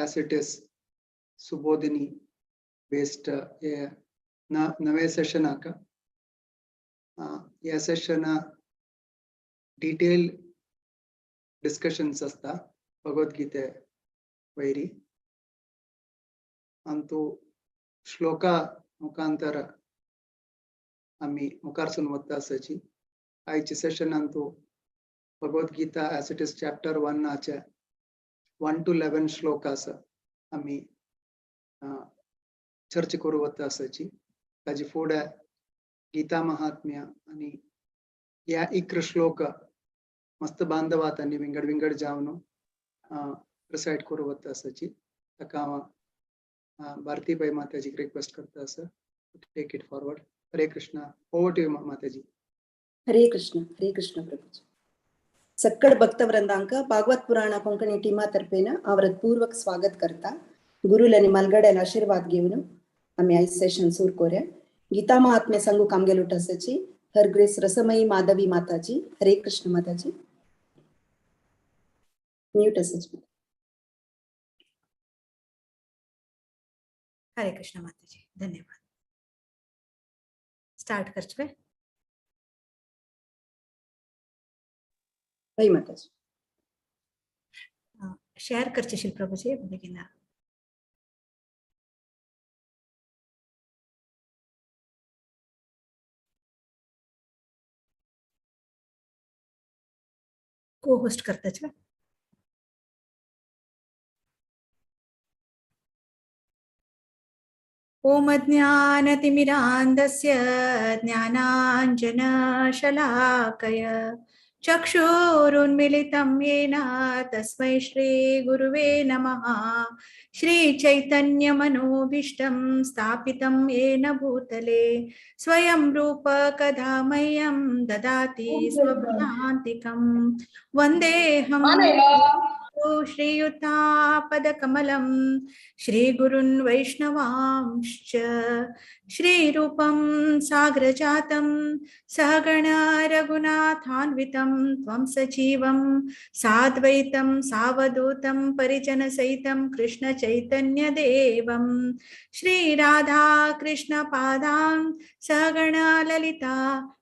As it is Subodhini based हे नवे सेशनाक. ह्या सेशना डिटेल डिस्कशन्स आसता भगवद्गीते वयरी. अंतू श्लोका मुखांतर आमी मुखारसून वता आसाची. आयच्या सेशनांतू Bhagavad Gita as it is chapter 1 1 to 11 shlokas आमी चर्चा करू वता आसाची. ताजी फुडें गीता महात्म्य आनी ह्या 11 श्लोक मस्त बांधवात आनी विंगड विंगड जावन रिसायट करू वता आसाची. ताका हांव भारती पै माताजीक रिक्वेस्ट करता आसा take it forward. Hare Krishna. Over to you Mataji. Hare Krishna, Hare Krishna Prabhuji. सक्कड भक्तवृंदांक भागवत पुराण कोंकणी टीमा तर्फेन आवरतपूर्वक स्वागत करता. गुरुल आणि मालगड्याला आशीर्वाद घेऊन आम्ही आयज सेशन सुरू करूया. गीता महात्म्य सांगू कामगेल उठासाची हर ग्रेस रसमयी माधवी माताजी. हरे कृष्ण माताजी. म्यूट असाची. हरे कृष्ण माताजी, धन्यवाद. स्टार्ट करचवे हय माताजी. शेअर करचे शिल प्रभूजी बेगीन. को होस्ट करताच. ओम ज्ञानतिमिरान्धस्य ज्ञानाञ्जनशलाकय चक्षुरुन्मिलितं येन तस्मै श्रीगुरुवे नमः. श्रीचैतन्यमनोभीष्टं स्थापितं येन भूतले स्वयं रूप कदा मह्यं ददाति स्वपदान्तिकं. वन्देऽहं श्रीयुतापदकमलं श्रीगुरुन् वैष्णवांश्च. श्रीरूपं सागरजातं सहगण रघुनाथान्वितं त्वं सजीवं साद्वैतं सावधूतं परिजनसहितं कृष्णचैतन्यदेवं. श्रीराधाकृष्णपादां सहगण ललिता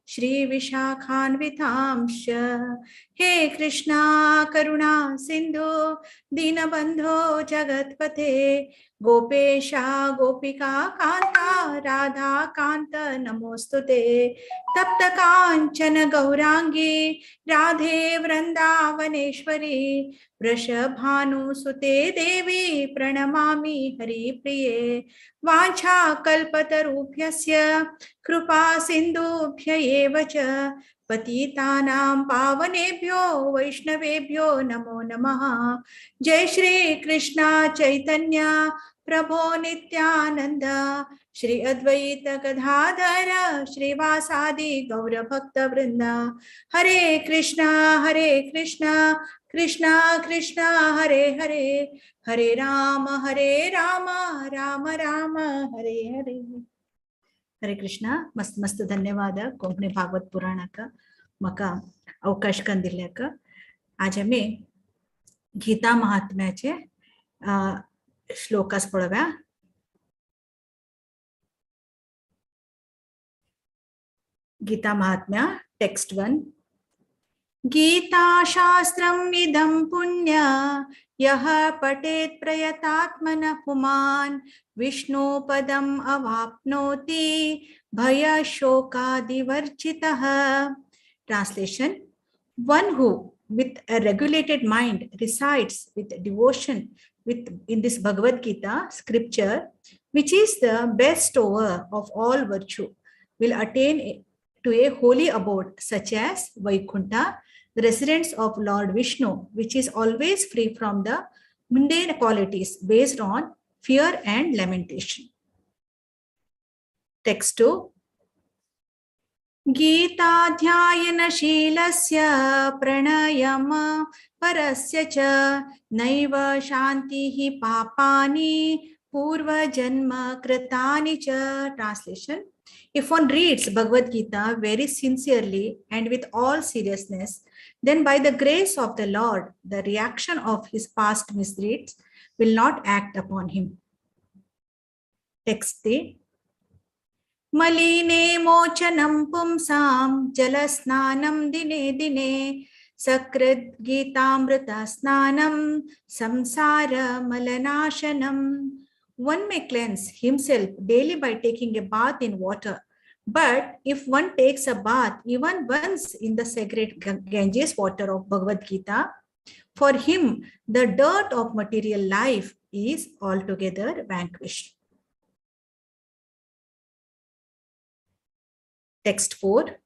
श्रीविशाखान्वितांश्च. हे कृष्णा करुणा सिंधु दीनबंधो जगत्पते गोपेशा गोपिका कांता राधा कांत नमोस्तुते. तप्त कांचन गौरांगी राधे वृंदावनेश्वरी वृषभानुसुते देवी प्रणमामि हरिप्रिये. वाञ्छा कल्पतरुभ्यस्य कृपा सिन्धुभ्य एव च पतितानां पावनेभ्यो वैष्णवेभ्यो नमो नमः. जय श्री कृष्ण चैतन्य प्रभो नित्यानंद श्री अद्वैत गदाधर श्रीवासादि गौर भक्त वृंद. हरे कृष्णा कृष्णा कृष्णा हरे हरे, हरे राम राम राम हरे हरे. हरे कृष्णा. मस्त मस्त धन्यवाद कोंकणी भागवत पुराणाक म्हाका अवकाश करून दिल्ल्याक. आज आमी गीता महात्म्याचे श्लोकास पळोवया. गीता महात्म्या टेक्स्ट 1. गीता शास्त्रम् इदं पुण्य यः पठेत् प्रयतात्मनः पुमान् विष्णुपदम् अवाप्नोति भयशोकादिवर्जितः. Translation: one who with a regulated mind recites with devotion with in this Bhagavad Gita scripture, which is the best bestower of all virtue, will attain to a holy abode such as Vaikuntha, the residence of Lord Vishnu, which is always free from the mundane qualities based on fear and lamentation. Text 2. Gita ध्यायनशीलस्य प्रणयम परस्य च नैव शान्तिः पापानि पूर्वजन्म कृतानि च. Translation: if one reads Bhagavad Gita very sincerely and with all seriousness, then by the grace of the Lord, the reaction of his past misdeeds will not act upon him. Text 3. Maline mochanam pumsam jalasnanam dine dine sakrit gitamrita snanam samsara malanashanam. One may cleanse himself daily by taking a bath in water. But if one takes a bath even once in the sacred Ganges water of Bhagavad Gita, for him, the dirt of material life is altogether vanquished. Text 4.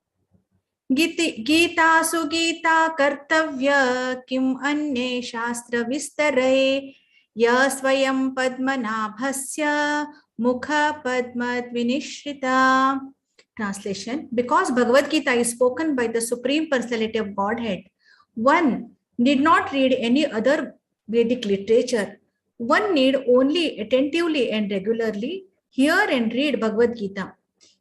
Gita sugita kartavya kim anye shastra vistare ya swayam padmanabhasya mukha padmat vinishrita. Translation: because Bhagavad Gita is spoken by the Supreme Personality of Godhead, one need not read any other Vedic literature. One need only attentively and regularly hear and read Bhagavad Gita.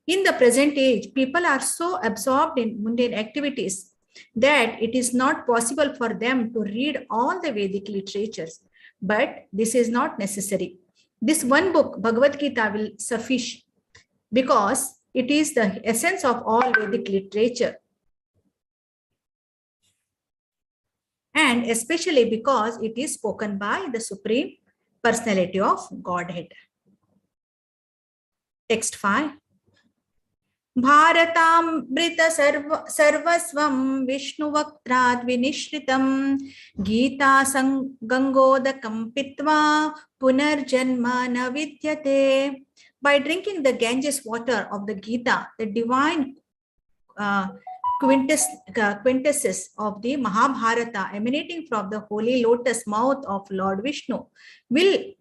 In the present age, people are so absorbed in mundane activities that it is not possible for them to read all the Vedic literatures. But this is not necessary. This one book, Bhagavad Gita, will suffice because it is the essence of all Vedic literature. And especially because it is spoken by the Supreme Personality of Godhead. Text 5. Bharatamrita sarvasvam vishnuvaktrad vinishritam Gita gangodakam pitva punarjanma na vidyate. By drinking the Ganges water of the Gita, the divine quintessence of the Mahabharata emanating from the holy lotus mouth of Lord Vishnu,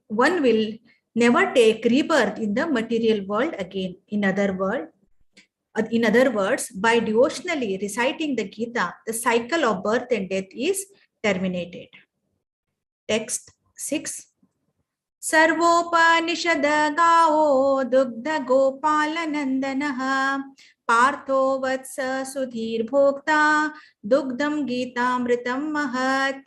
one will never take rebirth in the material world again. In other words, by devotionally reciting the Gita, the cycle of birth and death is terminated. Text 6. Sarvopanishada gao dugdha gopala nandanaha partho vatsa sudhir bhokta dugdham gitamritam mahat.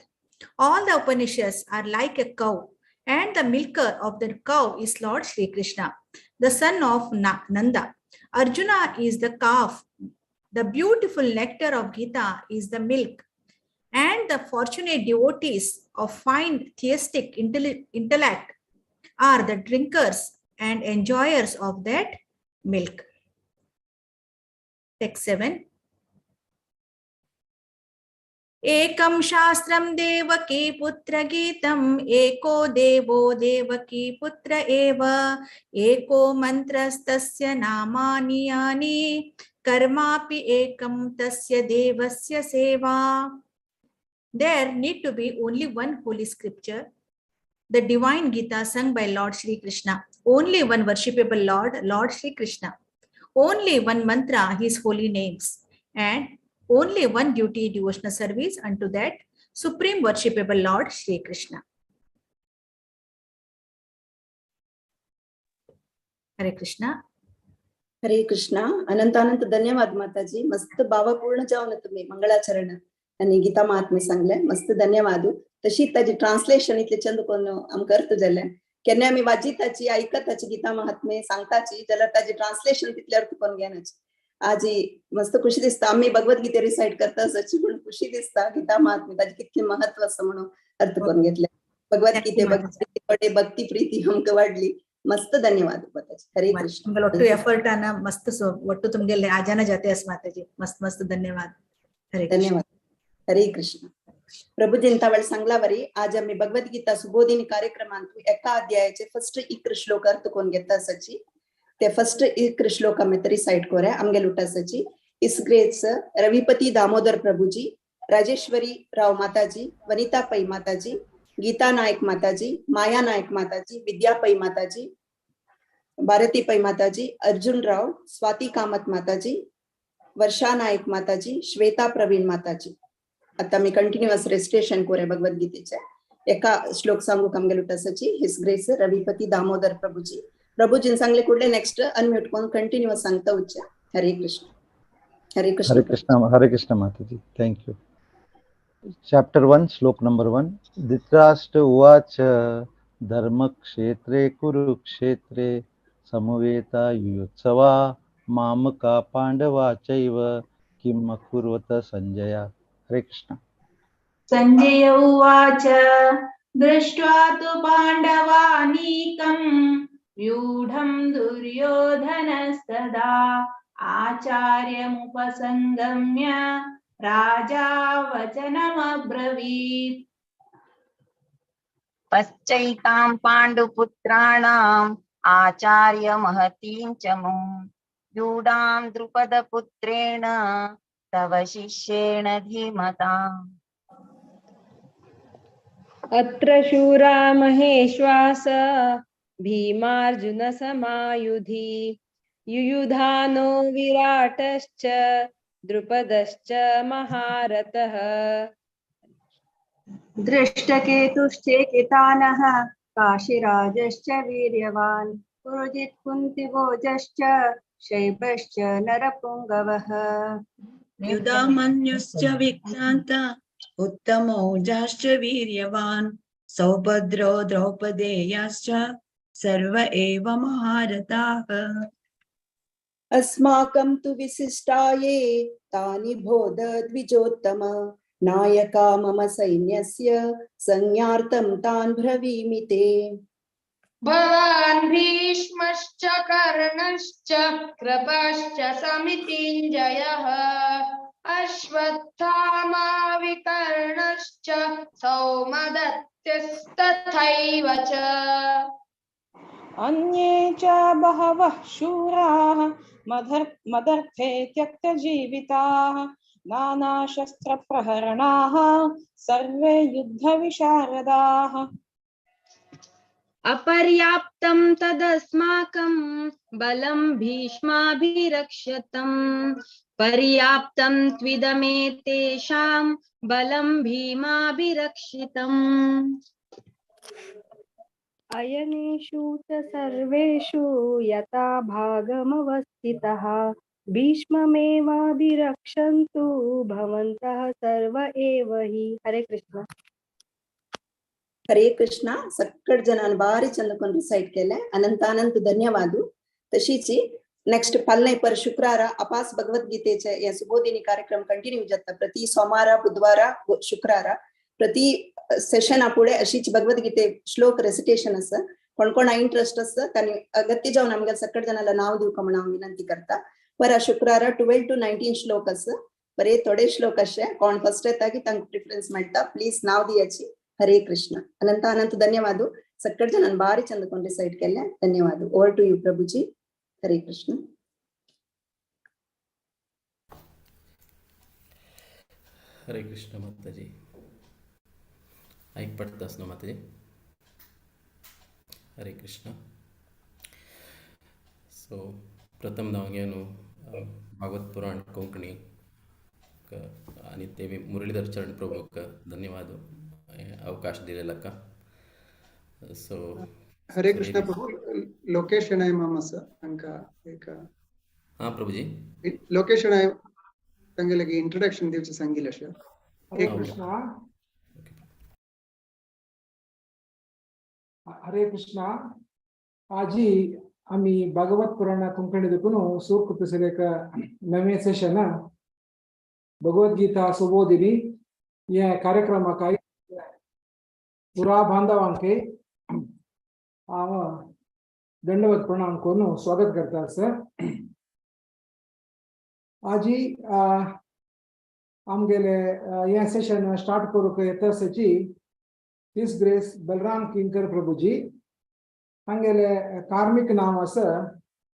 All the Upanishads are like a cow, and the milker of the cow is Lord Shri Krishna, the son of Nanda. Arjuna is the calf. The beautiful nectar of Gita is the milk. And the fortunate devotees of fine theistic intellect are the drinkers and enjoyers of that milk. Text 7. Ekam shastram devaki putra gitam eko devo devaki putra eva eko mantrastasya namani yani karmapi ekam tasya devasya seva. There need to be only one holy scripture, the divine Gita sung by Lord Shri Krishna. Only one worshipable Lord, Lord Shri Krishna. Only one mantra, his holy names. And only one duty, devotional service unto that supreme worshipable Lord Shri Krishna. Hare Krishna. Hare Krishna. अनंत अनंत धन्यवाद माताजी. मस्त भावपूर्ण जाऊन तुम्ही मंगळाचरण आणि गीता महात्म्य सांगले, मस्त धन्यवाद. तशी ताजी ट्रान्सलेशन इतले चंद कोण आमकां अर्थ जालें. केन्ना आमी वाचिताची आयकताची गीता महात्म्य सांगताची जाल्यार ताजी ट्रान्सलेशन तितले अर्थ कोण घेनाची. आजी मस्त खुशी दिसता. आमी भगवद्गीते रिसाइट करता सची पूण खुशी दिसता गीता महात्म्य ताजे कितले महत्व आसा म्हणून अर्थ करून घेतले. भगवद्गीते भक्ती भक्ती प्रीती आमकां वाडली. मस्त धन्यवाद माताजी. हरे कृष्ण. ಒಟ್ಟು ಎಫರ್ಟ್ ಅನ್ನ ಮಸ್ತ್ ಒಟ್ಟು ತುಮಗೆಲ್ಲ ಆಜಾನ ಜಾತೆ ಅಸ್ ಮಾತಾಜಿ. मस्त मस्त धन्यवाद. हरे धन्यवाद. हरे कृष्ण. प्रभुजींता वेळ सांगला वरी आज आम्ही भगवद्गीता सुबोधिनी कार्यक्रमांतु एका अध्यायाचे फर्स्ट 11 श्लोक अर्थ कोण घेता सची ते फर्स्ट 11 श्लोक आम्ही तरी साइट कोऱ्या आमगे लुटासाची. इस ग्रेस रविपती दामोदर प्रभुजी, राजेश्वरी राव माताजी, वनिता पै माताजी, गीता नायक माताजी, माया नायक माताजी, विद्या पै माताजी, भारती पै माताजी, अर्जुन राव, स्वाती कामत माताजी, वर्षा नायक माताजी, श्वेता प्रवीण माताजी. आता मी कंटिन्युअस रेजिस्ट्रेशन कोरे भगवद्गीतेचे एका श्लोक सांगू आमगे लुटासाची. His grace रविपती दामोदर प्रभुजी. प्रभुजीन सांगले कुठले नेक्स्ट अनम्यूट करून कंटिन्युअस सांगता उच्च. हरे कृष्ण. हरे कृष्ण. हरे कृष्ण. हरे कृष्ण माताजी. Thank you. Chapter 1 श्लोक नंबर 1. धृतराष्ट्र उवाच धर्मक्षेत्रे कुरुक्षेत्रे समवेता युयुत्सवा मामका पांडवा चैव किम अकुर्वत संजय। हरे कृष्ण। संजय उवाच दृष्ट्वा तु पाण्डवानीकं व्यूढं दुर्योधनस्तदा आचार्यमुपसंगम्य राजा वचनमब्रवीत्। पश्चैतां पाण्डुपुत्राणाम् आचार्य महतीं च मुं व्यूढां द्रुपदपुत्रेण तव शिष्येण धीमता। अत्र शूरा महेश्वास भीमार्जुन समायुधि युयुधानो विराटश्च द्रुपदश्च महारथः। दृष्टकेतुश्चेकितानः काशीराजश्च वीर्यवान् पुरुजित् कुन्तिभोजश्च शैबश्च नरपुङ्गवः। युधामन्युश्च विक्रान्त उत्तमौजाश्च वीर्यवान् सौभद्रो द्रौपदेयाश्च सर्व एव महारथाः। अस्माकं तु विशिष्टाये तानि बोध द्विजोत्तम नायका मम सैन्यस्य संज्ञार्थं तान् ब्रवीमि ते। भवान् भीष्मश्च कर्णश्च कृपश्च समितिञ्जयः अश्वत्थामा विकर्णश्च सौमदत्तस्तथैव च। अन्ये च बहवः शूराः मदर्थे त्यक्तजीविताः नानाशस्त्रप्रहरणाः सर्वे युद्धविशारदाः। अपर्याप्तं तदस्माकं बलं भीष्माभिरक्षतं पर्याप्तं त्विदमेतेषां बलं भीमाभिरक्षितम्। अयनेषु च सर्वेषु यथा भागमवस्थितः भीष्ममेवाभिरक्षन्तु भवन्तः सर्व एव हि। हरे कृष्ण। हरे कृष्ण। सक्कड जनान बारी चंद कोन रिसाइट केले अनंत अनंत धन्यवाद। तशीची नेक्स्ट पल्लय पर शुक्रार अपास भगवद्गीतेचे या सुबोधिनी कार्यक्रम कंटिन्यू जाता प्रति सोमवार बुधवार शुक्रार प्रति सेशन पुढे अशीच भगवद्गीते श्लोक रेसिटेशन आसा। कोण कोण इंट्रस्ट आसा तांणी अगत्य जावन आमगे सक्कड जनाला नाव दिवका म्हण हांव विनंती करता। पर शुक्रार 12 to 19 श्लोक आसा। बरे थोडे श्लोक अशे कोण फर्स्ट येता की तांकां प्रिफरन्स मेळटा। प्लीज नाव दियाची। हरे कृष्ण। अनंत अनंत धन्यवाद। सक्कड जनान बारी चंद कोण रिसाइट केले धन्यवाद। Over to you Prabhuji. Hare Krishna. Hare Krishna Mataji. ऐक पडतास न्हू माताजी। हरे कृष्ण। सो प्रथम नांव घेवन भागवत पुराण कोंकणी आनी ते मुरलीधर चरण प्रभूक धन्यवाद अवकाश दिलेला का। सो हरे कृष्ण प्रभू। लोकेश शणै माम आसा तांकां एक हां प्रभूजी लोकेश शणै तांगेले इंट्रोडक्शन दिवचें सांगिल्लें अशें। हरे कृष्ण। हरे कृष्ण। आजी आमी भागवत पुराण कोंकणी देखून सुरू करतले एक नवें सेशन भगवद्गीता सुबोधिनी हे कार्यक्रमाक पुरा बांधवांक हांव दंडवत प्रणाम करून स्वागत करता सर। आजी आमगेले हे सेशन स्टार्ट करूंक येता आसाची his grace Balram किंकर प्रभुजी हांगेले कार्मिक नांव आसा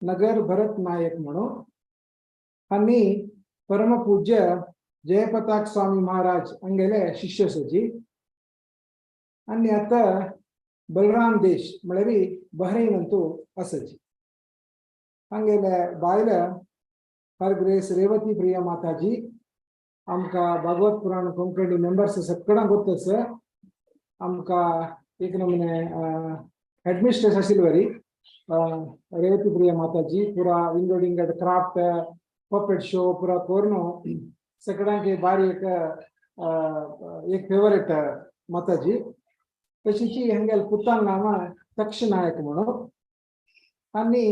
नगर भरत नायक म्हणून आनी परमपूज्य जयपताक स्वामी महाराज हांगेले शिष्य आसाची आनी आतां बलराम देश म्हळ्यार बहरीन अंतू आसाची। हांगेले बायल हर ग्रेस रेवती प्रिया माताजी आमकां भागवत पुराण कोंकणी मेंबर्स सगळ्यांक गोत्त आसा। आमकां एक नमुने हेडमिस्ट्रेस आशिल्ली रेवती प्रिया माताजी पुरा विंगड विंगड क्राफ्ट पपेट शो पुरा करून सगळ्यांक बारी एक एक फेवरेट माताजी। तशीच हांगेले पुतान नांव तक्ष नायक म्हणून. आनी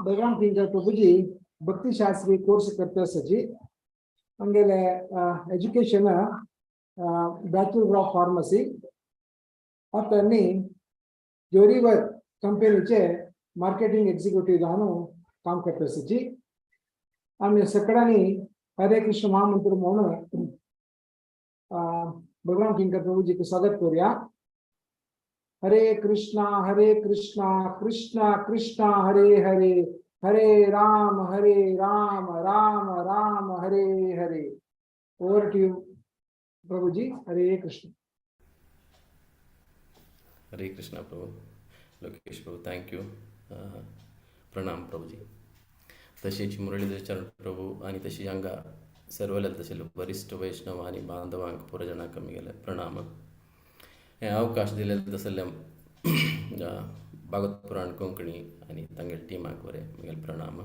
बलराम किंकर प्रभुजी भक्तिशास्त्री कोर्स करता आसाची. हांगेले एज्युकेशन बॅचलर ऑफ फार्मसी. आतां आनी जोरीवर कंपनीचे मार्केटिंग एक्झिक्युटिव्ह जावन काम करता आसाची. आमी सगळ्यांनी हरे कृष्ण महामंत्र म्हणून बलराम किंकर प्रभुजी स्वागत करूया. हरे कृष्णा हरे कृष्णा कृष्णा कृष्णा हरे हरे, हरे राम हरे Ram Ram Ram Hare Hare. Over to you Prabhuji. Hare Krishna. Hare Krishna Prabhu. Lokesh Prabhu, thank you. प्रणाम प्रभुजी. तशीच मुरलीधर चरण प्रभू आनी तशी हांगा सर्व तशें वरिश्ठ वैष्णव आनी बांधवांक पुरजणांक गेले प्रणाम. हे अवकाश दिले तसले भागवत पुराण कोंकणी आनी तांगेले टिमाक बरें म्हगेले प्रणाम.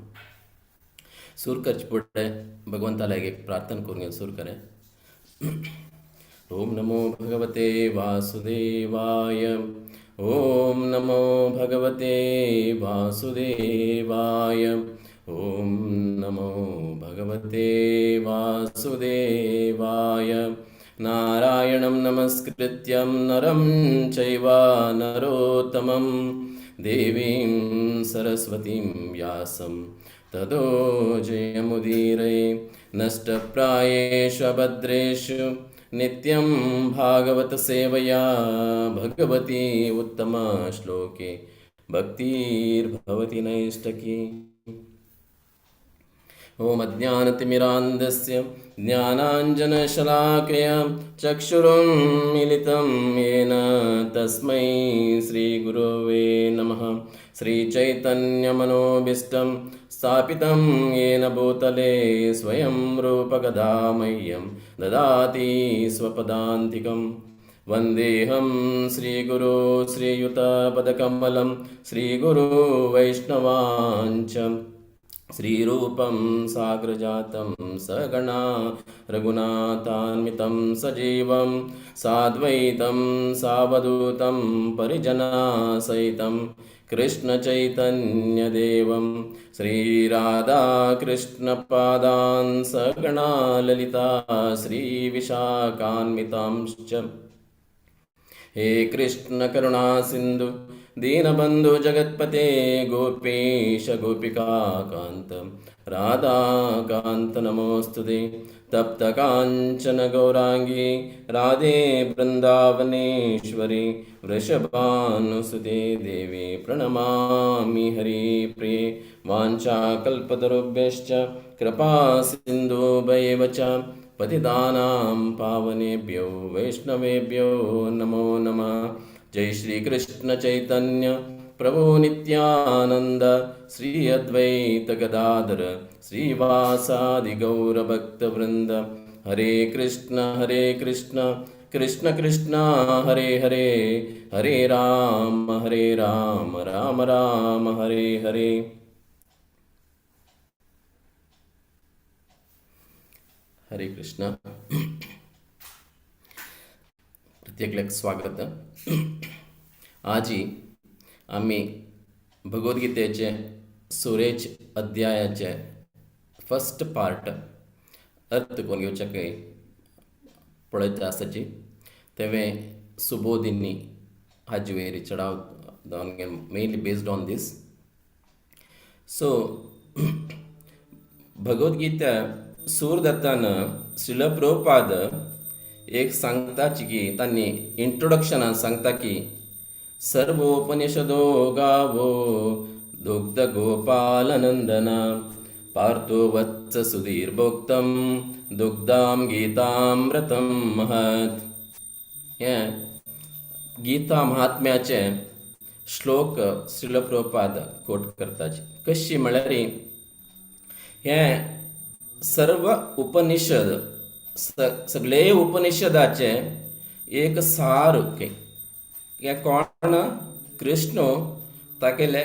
सूर करचे फुडें भगवंता लागीं एक प्रार्थना करून सूर करें. ओम नमो भगवते वासुदेवाय. ओम नमो भगवते वासुदेवाय. ओम नमो भगवते वासुदेवाय. नारायणं नमस्कृत्यं नरं चैव नरोत्तमं देवीं सरस्वतीं व्यासं ततो जयमुदीरये. नष्टप्रायेषु अभद्रेषु नित्यं भागवत सेवया भगवती उत्तमश्लोके भक्तिर्भवति नैष्टकी. ॐ अज्ञानतिमिरान्धस्य ज्ञानाञ्जनशलाकया चक्षुरुन्मीलितं येन तस्मै श्रीगुरवे नमः. श्रीचैतन्यमनोभीष्टं स्थापितं येन भूतले स्वयं रूपगदामह्यं ददाति स्वपदान्तिकं. वन्देऽहं श्रीगुरो श्रीयुतपदकमलं श्रीगुरो वैष्णवाञ्च. श्रीरूपं साग्रजातं सगणा रघुनाथान्वितं सजीवं साद्वैतं सावधूतं परिजनासहितं कृष्णचैतन्यदेवं श्रीराधाकृष्णपादान् सगणा ललिता श्रीविशाखान्वितांश्च. हे कृष्ण करुणा सिंधु दीनबंधु जगत्पते गोपेश गोपिकाकांत राधाकांत नमोस्तुते. तप्त कांचन गौरांगी राधे वृंदावनेश्वरी वृषभानुसुते देवी प्रणमामि हरिप्रिये. वाञ्छाकल्पतरुभ्यश्च कृपा सिन्धुभ्यैव च पतितानां पावनेभ्यो वैष्णवेभ्यो नमो नमः. जय श्री कृष्ण चैतन्य प्रभु नित्यानंद श्री अद्वैत गदाधर श्रीवासादि गौर भक्त वृंद. हरे कृष्ण कृष्ण कृष्ण हरे हरे, हरे राम राम राम हरे हरे. हरे कृष्ण. प्रत्येकल्याक स्वागत. आजी आमी भगवद्गीतेचे सुरेच अध्यायाचे फर्स्ट पार्ट अर्थ करून घेवच्या पळयता आसाची. तेवें सुबोधिनी हाजे वयर चडाव mainly based on this. So Bhagavad Gita सूर जाताना श्रील प्रभुपाद एक सांगताची की तांणी इंट्रोडक्शनान सांगता की सर्वोपनिषदो गावो दुग्ध गोपालनंदना पार्थो वत्स सुधीर भोक्तम दुग्धाम गीतामृतम महत. हें गीता महात्म्याचे श्लोक श्रील प्रभुपाद कोट करताची. कशी म्हळ्यार हें सर्व उपनिषद सगळे उपनिषदाचे एक सार. हे कोण कृष्ण तागेले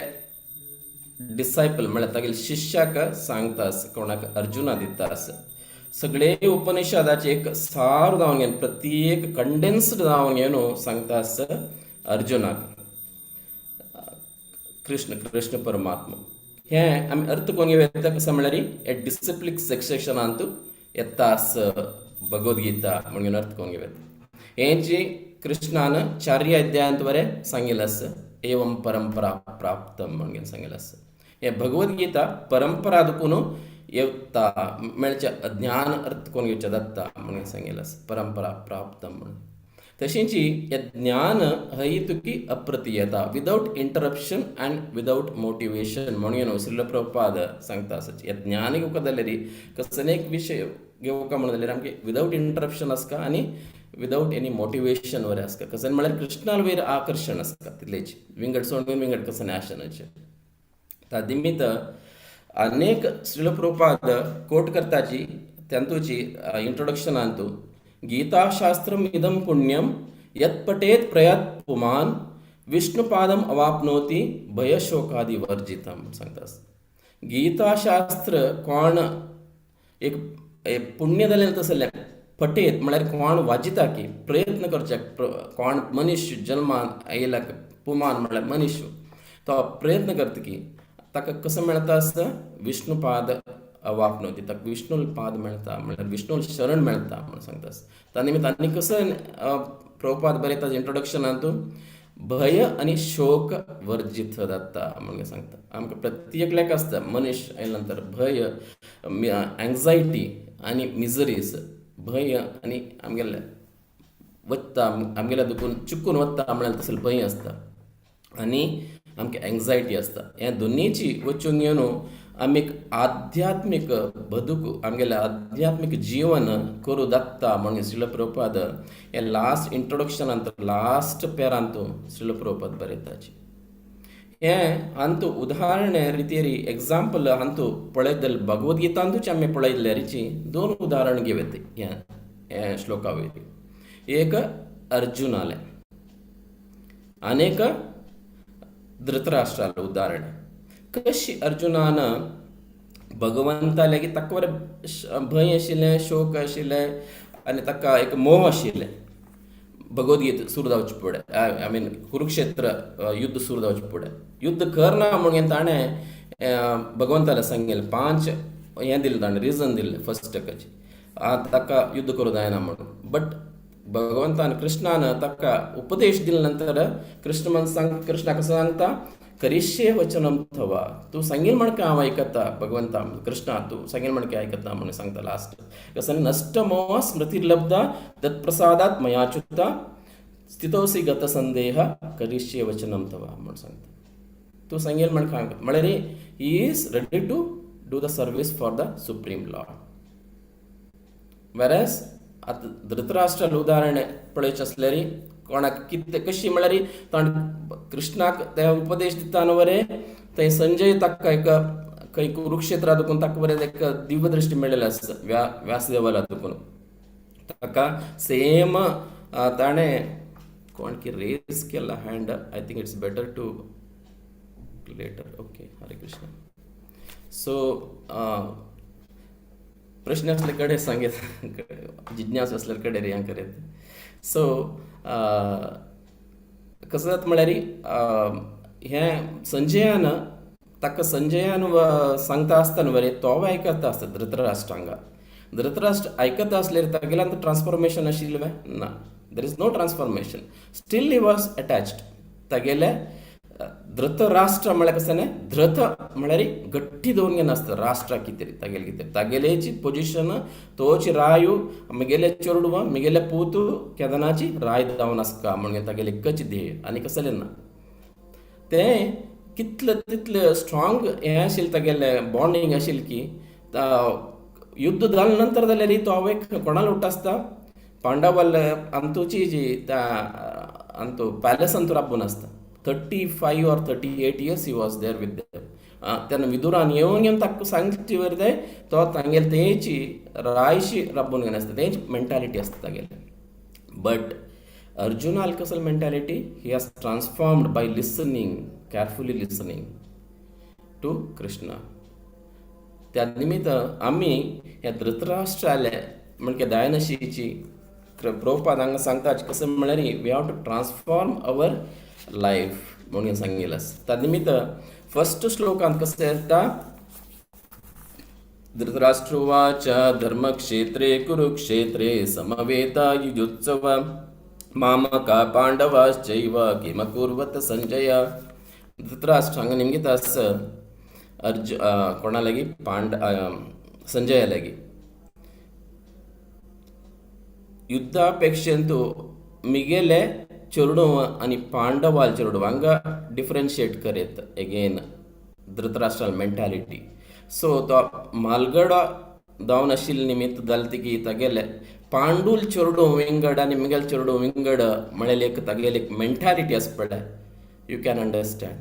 डिसायपल म्हळ्यार तागेले शिष्याक सांगता आसा, कोणाक अर्जुना दिता आसा. सगळे उपनिषदाचे एक सार जावन घेवन प्रत्येक कंडेन्स्ड जावन घेवन सांगता आसा अर्जुनाक कृष्ण कृष्ण परमात्मा. हें आमी अर्थ करून घेवं येता कसो म्हळ्यार हे डिसिप्लीक सेक्शनांत येता आस भगवद्गीता म्हणून अर्थ करून घेवं येता. हें जी कृष्णान चार्य अध्यायांत बरें सांगिल्लें आसा, एवं परंपरा प्राप्तम म्हणून सांगिल्लें आसा. हें भगवद्गीता परंपरा देखून येता मेळचें ज्ञान अर्थ करून घेवचें जाता म्हणून सांगिल्लें आसा, परंपरा प्राप्तम म्हणून. तशेंच हें ज्ञान हय Tuki अप्रतीयता, without interruption and without motivation म्हणून श्रील प्रभुपाद सांगता आसा. हें ज्ञान घेवका जाल्यार कसले एक विशय घेवका म्हणून जाल्यार आमगे विदावट इंटरप्शन आसता आनी विदावट एनी मोटिवेशन वयर आसता. कसलें म्हळ्यार कृष्णा वयर आकर्शण आसता तितलेच, विंगड सोडून विंगड कसलें आशनाचें. त्या निमित्त अनेक श्रील प्रभुपाद कोट करताची तांतूची इंट्रोडक्शनांतू, गीताशास्त्रम इदं पुण्यम यत् पठेत् प्रयात पुमान विष्णुपादम अवाप्नोति भयशोकादि वर्जितम सांगता. गीताशास्त्र कोण एक पुण्य जालें तसलें पठेत म्हळ्यार कोण वाजिता की प्रयत्न करचे, कोण मनीस जल्मान आयला पुमान म्हळ्यार मनीस तो प्रयत्न करता की ताका कसो मेळटा आसता विष्णुपाद अवाप्नोति, ताका विष्णुल पाद मेळटा म्हळ्यार विष्णुल शरण मेळटा म्हूण सांगता. त्या निमित्त आनी कसो प्रभुपाद बरयता इंट्रोडक्शनांतू भय आनी शोक वर्जीत जाता म्हणून सांगता. आमकां प्रत्येकल्याक आसता मनीस आयल्या नंतर भय, एंग्जायटी आनी मिजरीज, भंय आनी आमगेले वत्ता आमगेल्या दुखून चुकून वत्ता म्हळ्यार तसलो भंय आसता आनी आमकां एंग्जायटी आसता. ह्या दोनीची वचून घेवन आमी आध्यात्मीक बदूक आमगेलें आध्यात्मीक जीवन करूं जाता म्हणून श्रील प्रभुपाद हे लास्ट इंट्रोडक्शनांत लास्ट पेरांत श्रील प्रभुपाद बरयताची. हें हांतू उदाहरण रितीरी एग्जाम्पल हांतू पळयत जाल्यार भगवद्गीतांतूच आमी पळयत जाल्यार दोन उदाहरण घेवं येता ह्या श्लोका वयली. एक अर्जुनालें आनी एक धृतराष्ट्रालें उदाहरण. कशी अर्जुनान भगवंता लागीं ताका बरें भंय आशिल्लें, शोक आशिल्लें आनी ताका एक मोह आशिल्लें. भगवद्गीता सुरू जावचे फुडें, I mean Kurukshetra युद्ध सुरू जावचे फुडें युद्ध करना म्हणून ताणें भगवंताले सांगिल्लें, 5 हें दिलें ताणें रिजन दिल्लें फर्स्ट कशी ताका युद्ध करूं जायना म्हणून. बट भगवंतान कृष्णान ताका उपदेश दिले नंतर कृष्ण म्हण सांग, कृष्णा कसो सांगता करिष्ये वचनम थवा, तूं सांगील म्हण हांव आयकता भगवंता कृष्णा, तूं सांगील म्हण आयकता म्हणून सांगता लास्ट. कसं नष्ट मोह स्मृतिर्लब्धा तत्प्रसादात मयाच्युता स्थितोसी गत संदेह करिष्ये वचनम तवा म्हणून सांगता. तूं सांगील म्हण हांव आयकता म्हळ्यार he is ready to do the service for the supreme lord. Whereas आतां धृतराष्ट्रालें उदाहरण पळयचें आसल्यार कोणाक कितें कशी म्हळ्यार ताणें कृष्णाक ते उपदेश दिता न्हू बरें, थंय संजय ताका एक खंय कुरुक्षेत्रा देखून ताका बरें एक दिव्य दृश्टी मेळिल्लें आसा व्यासदेवाला देखून ताका सेम ताणें कोण की रेज केला hand. I think it's better to later. Okay, Hare Krishna. So प्रश्न असले कडेन सांगेत, जिज्ञास असल्या कडेन हें करेत. सो कसो जाता म्हळ्यार हें संजयान ताका संजयान सांगता आसतना बरें तो आयकता आसता धृतराष्ट्र हांगा. धृतराष्ट्र आयकता आसल्यार तागेल्यान ट्रान्सफॉर्मेशन आशिल्लें ना, there is no transformation, still he was attached. तागेले धृतराष्ट्र म्हळ्यार कसं न्ही, धृत म्हळ्यार गट्टी दवरून घेवन आसता राष्ट्रा कितें तागेले कितें तागेलेची पोजिशन तोची रायू मिगेले चेडवा मिगेले पूत केदनाची राय जावन आसता म्हणून तागेले एकच ध्येय आनी कसलें ना. तें कितले तितले स्ट्रॉंग हें आशिल्लें तागेलें बॉन्डींग आशिल्लें की युद्ध जाले नंतर जाल्यार तो आवयक कोणाक उठ्ठा आसता पांडवाल अंतूची जी त्या अंतू पॅलेस अंतू राबून आसता. 35 or 38 years he was there with them. तेन्ना विदुरान येवन येवन ताका सांगची वरदे तो तांगेले तेंची रायशी राबून घेवन आसता, तेंची मेंटालिटी आसता तागेले. बट अर्जुनाल कसल mentality he has transformed by listening, carefully listening to Krishna. त्या निमित्त आमी ह्या धृतराष्ट्राले म्हणजे दयानशीची प्रभुपाद हांगा सांगता कसं म्हळ्यार we have to transform our life म्हणून सांगितलं आसा. त्या निमित्त फर्स्ट श्लोकांत कसं येता, धृतराष्ट्रोवाच धर्मक्षेत्रे कुरुक्षेत्रे समवेता युयुत्सव मामका पांडवाश्चैव किमकुर्वत संजय. धृतराष्ट्र हांगा निमगिता आसा अर्ज कोणा लागीं, पांड संजया लागीं. युद्धापेक्षेंतु मिगेले चेडूं आनी पांडवाल चेडूं हांगा डिफरन्शिएट करीत एगेन धृतराष्ट्राल मेंटालिटी. सो तो मालगडो जावन आशिल्ले निमित्त जालें की तागेले पांडूल चेडूं विंगड आनी मिगेल चेडूं विंगड म्हळें एक तागेली एक मेंटालिटी आसा पळय, you can understand.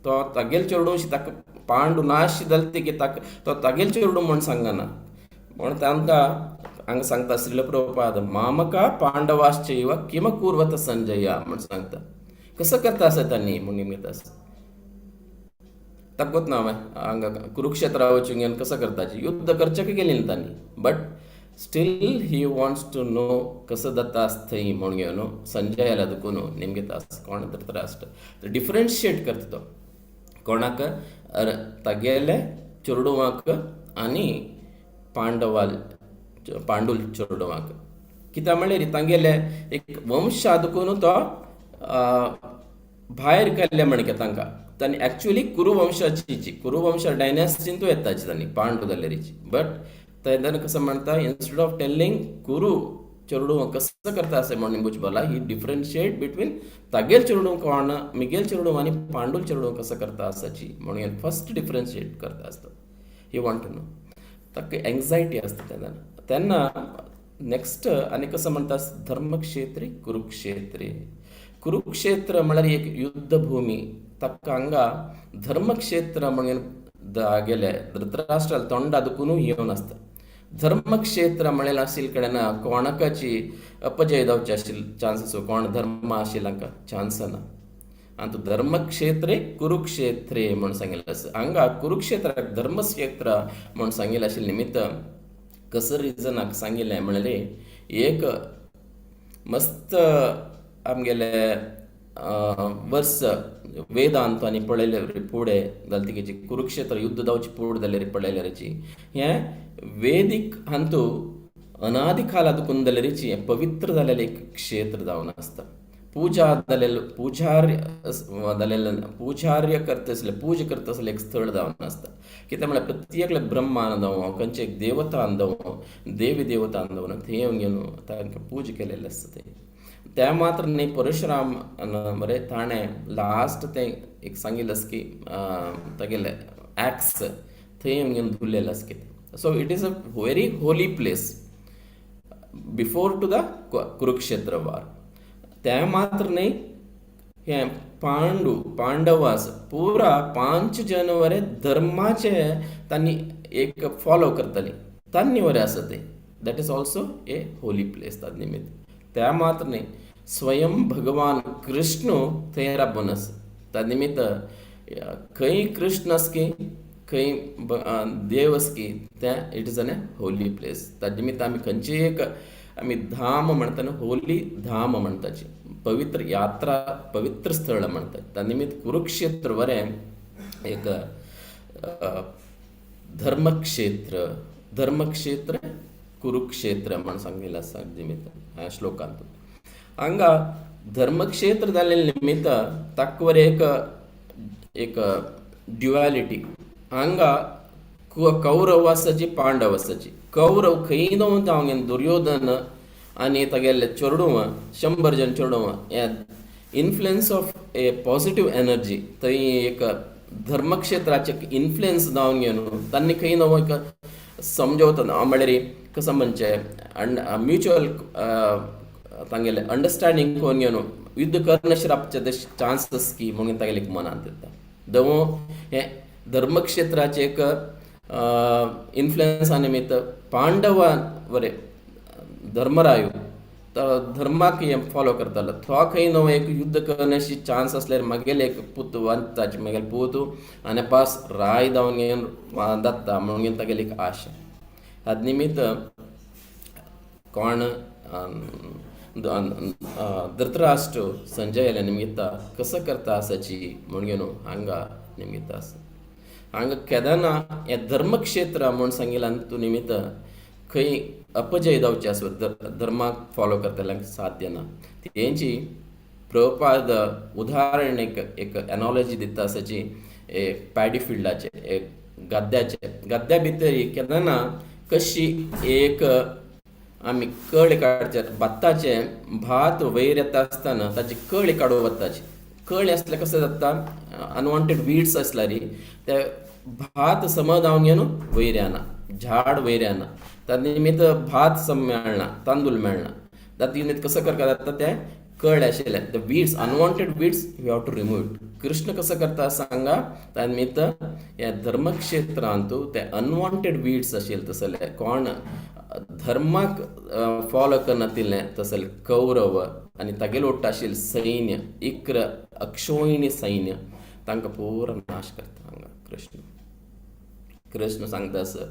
तो तागेल चेडूं ताका पांडू नाश जालें की ताका तो तागेल चेडूं म्हूण सांगना, म्हूण तांकां हांगा सांगता श्रील प्रभुपाद मामका पांडवाश्चैव किम कुर्वत संजय म्हूण सांगता. कसो करता आसा तांणी म्हूण निमित्त आसा ताकूत ना हांगा कुरुक्षेत्रा वचून घेवन कसो करताची युद्ध करचें गेली न्ही तांणी, but still he wants to know कसो जाता आसता थंय म्हूण घेवन संजयाला देखून निमगीत आसा कोण धृतराष्ट्र डिफरन्शिएट करता तो कोणाक तागेले चेडवांक आनी पांडवाल पांडूल चेडवांक. कित्याक म्हळ्यार तांगेले एक वंशा देखून तो भायर केल्ले म्हणके तांकां तांणी एक्चुअली कुरुवंशाची कुरुवंशा डायनेस्टीन तो येताची तांणी पांडू जाल्यारीची, बट तेन्ना कसं म्हणटा इन्स्टेड ऑफ टेलिंग कुरु चेडूं कसं करता असें म्हणून बुजबला ही डिफरन्शिएट बिटवीन तागेल चेडूं कोण मिगेल चेडूं आनी पांडूल चेडूं कसं करता आसाची म्हणून फर्स्ट डिफरन्शिएट करता आसता. ही वॉन्ट टू नो ताका एंग्जायटी आसता तेन्ना. तेन्ना नेक्स्ट आनी कसं म्हणटा धर्मक्षेत्रे कुरुक्षेत्रे. कुरुक्षेत्र म्हळ्यार एक युद्धभूमी, ताका हांगा धर्मक्षेत्र म्हणून गेले धृतराष्ट्राल तोंडा दुखून येवन आसता. धर्मक्षेत्र म्हणल्यार आशिल्ले कडेन कोणाकाची अपजय जावचे आशिल्ले चान्सीस, कोण धर्म आशिल्ले हांकां चान्स ना. आनी धर्मक्षेत्रे कुरुक्षेत्रे म्हूण सांगिल्लें आसा. हांगा कुरुक्षेत्राक धर्मक्षेत्र म्हूण सांगिल्लें आशिल्लें निमित्त कसो रिजनाक सांगिल्लें म्हणल्यार एक मस्त आमगेले वर्स वेदांत आनी पळयले फुडें जालें तिगेची कुरुक्षेत्र युद्ध जावचे फुडें जाल्यार पळयल्यारची हें वेदीक हांतू अनादिकाला दुखून जाल्यारीची हें पवित्र जालेलें एक क्षेत्र जावन आसता. पूजा जालेले पूजार्य जालेले पूजार्य करता आसले पूजा करता आसले एक स्थळ जावन आसता. कित्याक म्हळ्यार प्रत्येकले ब्रह्मान जावं खंयचे एक देवतान जावं देवी देवतान जावं थंय येवन घेवन तांकां पूजा केलेलें आसता. तें त्या मात्र न्ही परशुराम बरें ताणें लास्ट तें एक सांगिल्लें आसा की तागेलें एक्स थंय येवन घेवन धुल्लेलें आसा कितें. So it is a very holy place before to the Kurukshetra war. त्या मात्र न्ही हें पांडू पांडवास पुरा 5 जन वरे धर्माचे तांणी एक फॉलो करताली तांणी वरे आसा तें, that is also a holy place. Taj निमित्त त्या मात्र न्ही स्वयं भगवान कृष्ण थंय राबून आसा. त्या निमित्त खंय कृष्ण आसा की खंय देव आसा की तें it is an a holy place. त्या निमित्त आमी खंयची एक आमी धाम म्हणटा न्हू होली धाम म्हणटाची पवित्र यात्रा पवित्र स्थळ म्हणटात. त्या निमित्त कुरुक्षेत्र बरें एक धर्मक्षेत्र धर्मक्षेत्र कुरुक्षेत्र म्हण सांगिल्लें आसा निमित्त ह्या श्लोकांत. हांगा धर्मक्षेत्र जाल्ले निमित्त ताका बरें एक एक ड्युएलिटी हांगा कौरव आसाची पांडव आसाची. कौरव खंय जावन हांव दुर्योधन आनी तागेले चेडूं 100 जण चेडूं हे influence of a positive energy थंय एक धर्मक्षेत्राचे इन्फ्लुएन्स जावन घेवन तांणी खंय नवो एक समजवता म्हळ्यार कसं म्हणचें म्युच्युअल तांगेले अंडरस्टँडींग करून घेवन युद्ध करनाशिल्ले रावचे चान्सीस की म्हणून तागेले एक मनांत येता. दवो हें धर्मक्षेत्राचें एक इन्फ्लुएन्सा निमित्त पांडवा बरें धर्मरायो धर्माक हें फॉलो करतालो. तो खंय न्हू एक युद्ध करण्याची चान्स आसल्यार मागेले एक पूत वांताची मागेले पूत आनी पास राय जावन घेवन जाता म्हणून तागेली एक आशा. ताज निमित्त कोण धृतराष्ट्र संजयाल्या निमित्ता कसो करता आसाची म्हणून न्हू हांगा निमित्त आसा. हांगा केदना हें धर्मक्षेत्र म्हूण सांगिल्ल्यान तूं निमित्त खंय अपजय जावचें आसा धर्माक फॉलो करतल्यांक साध्य ना. तेंची प्रभुपाद उदाहरण एक एक एनॉलॉजी दिता आसाची एक पॅडी फिल्डाचे एक गद्याचे गद्या भितर केन्ना कशी एक आमी कळी काडचे भाताचें भात वयर येता आसतना ताची कळी काडूं वताची कळी आसल्यार कसो जाता अनवॉन्टेड वीड्स आसल्यार ते भात समज जावन घेवन वयर येना झाड वयर येना त्या निमित्त भात सम मेळना तांदूळ मेळना. त्या निमित्त कसो करता जाता तें कळ आशिल्लें the weeds unwanted weeds you have to remove it. Krishna कसो करता सांगा त्या निमित्त ह्या धर्मक्षेत्रांत ते अनवॉन्टेड वीड्स आशिल्ले तसले कोण धर्माक फॉलो करनातिल्लें तसले कौरव आनी तागेले वट्ट आशिल्लें सैन्य 11 अक्षोहिणी सैन्य तांकां पुरो नाश करता हांगा कृष्ण. कृष्ण सांगता आसा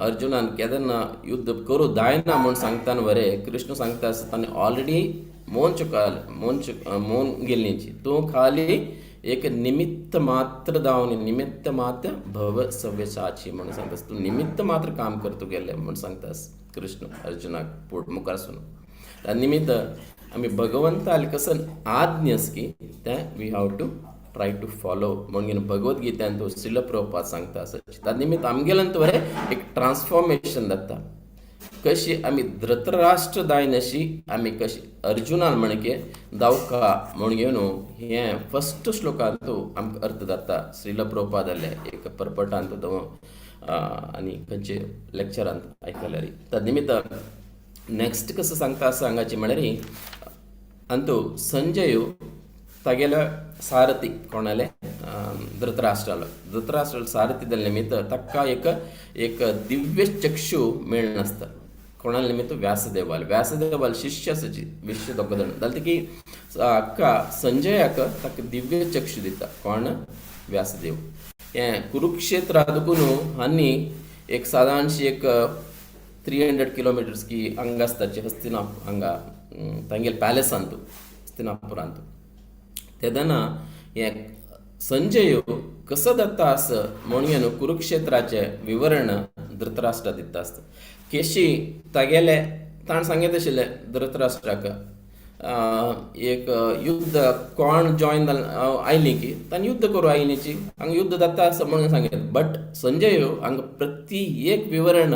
अर्जुनान केन्ना युद्ध करूं जायना म्हूण सांगता बरें कृष्ण सांगता आसा ताणें ऑलरेडी मौन चुकाल मौन मौन गेल्लीची तूं खाली एक निमित्त मात्र जावन निमित्त मात्र भव सव्यसाची म्हणून सांगता तूं निमित्त मात्र काम करतू गेलें म्हूण सांगता कृष्ण अर्जुनाक पोट मुखार. त्या निमित्त आमी भगवंताले कसो आज्ञ आसा की तें we have to try to follow म्हणून भगवद्गीतेन तो श्रील प्रभुपाद सांगता आसा. त्या निमित्त आमगेल्यान बरें एक ट्रान्सफॉर्मेशन जाता कशी आमी धृतराष्ट्र जायनाशी आमी कशी अर्जुनान म्हणके दावका म्हणून घेवन हें फस्ट श्लोकांत आमकां अर्थ जाता श्रील प्रभुपादाले एक परपटांत तो आनी खंयचे लेक्चरांत आयकल्यार. त्या निमित्त नेक्स्ट कसो सांगता आसा हांगाची म्हळ्यार अंतू संजय तागेलो सारथी कोणाले धृतराष्ट्रालो धृतराष्ट्रालो सारथी जाल्ले निमित्त ताका एक एक दिव्य चक्षु मेळनासता कोणाले निमित्त व्यासदेवाल व्यासदेवाल शिष्य आसाची विश्य दोग जाण जालें की हाका संजयाक ताका दिव्य चक्षु दिता कोण व्यासदेव. हें कुरुक्षेत्रा देखून आनी एक सादारणशी एक 300 किलोमिटर्स की हांगा आसताची हस्तिनापूर हांगा तांगेले पॅलेसांत हस्तिनापुरांत. तेन्ना हें संजय कसो जाता आसा म्हणून कुरुक्षेत्राचें विवरण धृतराष्ट्रा दिता आसता केशी तागेले ताणें सांगीत आशिल्लें धृतराष्ट्राक एक युद्ध कोण जॉयन आयली की ताणें युद्ध करूं आयलीची हांगा युद्ध जाता आसा म्हणून सांगें बट संजय हांगा प्रति एक विवरण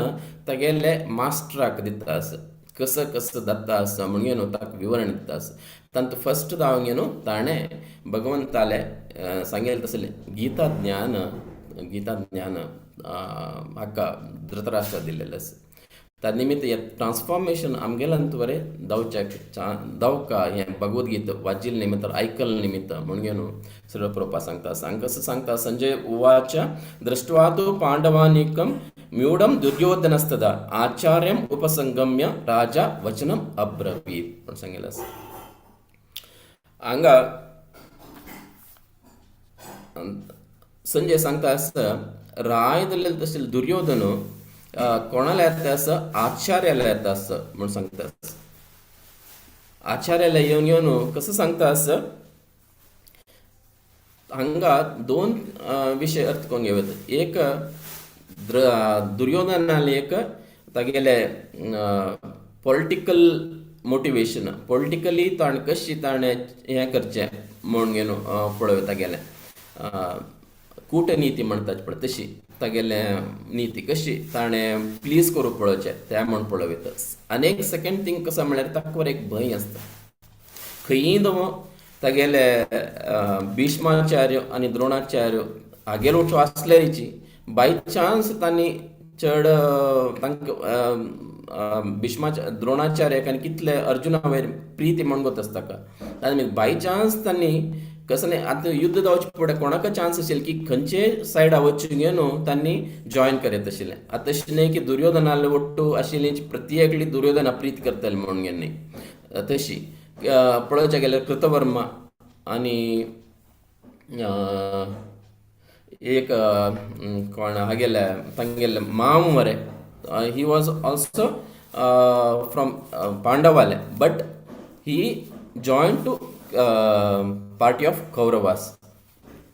तागेले मास्टराक दिता आसा कसं कसं जाता आसा म्हणून न्हू ताका विवरण दिता आसा. तांतू फस्ट जावन न्हू ताणें भगवंताले सांगेलें तसलें गीता ज्ञान गीता ज्ञान हाका धृतराष्ट्रा दिल्लेलें आसा. त्या निमित्त हें ट्रान्सफॉर्मेशन आमगेल्यान बरें जावच्याक जावका हें भगवद्गीता वाचिल्ले निमित्त आयकल्ले निमित्त म्हणून न्हू श्रील प्रभुपाद सांगता आसा. हांगा कसो सांगता संजय उवाच दृष्ट्वा तु पांडवानीकं म्यूढं दुर्योधनस्तदा आचार्यम उपसंगम्य राजा वचनम अब्रवीत म्हूण सांगिल्लें आसा. हांगा संजय सांगता आसा राय दिल्ले तशें दुर्योधन कोणाला येता आसा आचार्याला येता आसा म्हूण सांगता आसा. आचार्याला येवन येवन कसो सांगता आसा हांगा दोन विशय अर्थ करून घेवं. एक दुर्योधनाले एक तागेले पॉलिटिकल मोटिवेशन पॉलिटिकली ताणें कशी ताणें हें करचें म्हूण घेवन पळोवं तागेलें कूटनीती म्हणटात पळय तशी तागेले नीती कशी ताणें प्लीज करूं पळोवचें तें म्हूण पळोवं. आनी एक सेकेंड थींग कसो म्हळ्यार ताका एक भंय आसता खंयी दवो तागेले भीष्माचार्य आनी द्रोणाचार्य हागेलो उठो आसल्याची बाय चान्स तांणी चड तांकां भीष्माचार्य द्रोणाचार्याक आनी कितले अर्जुना वयर प्रिती म्हूण गोत आसता ताका आनी बाय चान्स तांणी कसो न्ही आतां युद्ध जावचें फुडें कोणाक चान्स आशिल्ले की खंयचे सायडा वचून न्हू तांणी जॉयन करत आशिल्लें. आतां तशें न्ही की दुर्योधनाले ಒಟ್ಟು आशिल्ली प्रत्येकली दुर्योधना प्रीत करतले म्हणून न्ही. तशी पळोवच्या गेल्यार कृतवर्मा आनी एक कोण हागेले तांगेले माम मरे, he was also from पांडवाले, but he join to party of Kauravas.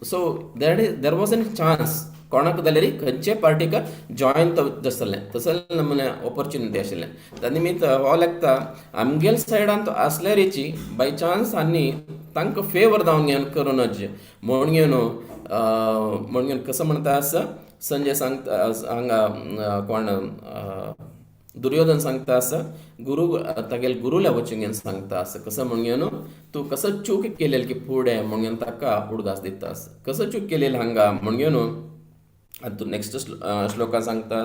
So there was an chance कोणाक जाल्यार खंयचे पार्टीक जॉयन जातलें तसलें नमुने ऑपॉर्च्युनिटी आशिल्लें. त्या निमित्त हो लागता आमगेल सायडान तो आसल्यारीची बाय चान्स आनी तांकां फेवर जावन घेवन करूं नज म्हूण घेवन म्हूण घेवन कसो म्हणटा आसा संजय सांगता हांगा कोण दुर्योधन सांगता आसा गुरू तागेले गुरूला वचून घेवन सांगता आसा कसो म्हूण घेवन तूं कसो चूक केलेली की फुडें म्हूण घेवन ताका उडगास दिता आसा कसो चूक केलेली हांगा म्हूण घेवन. आतां तूं नेक्स्ट श्लोका सांगता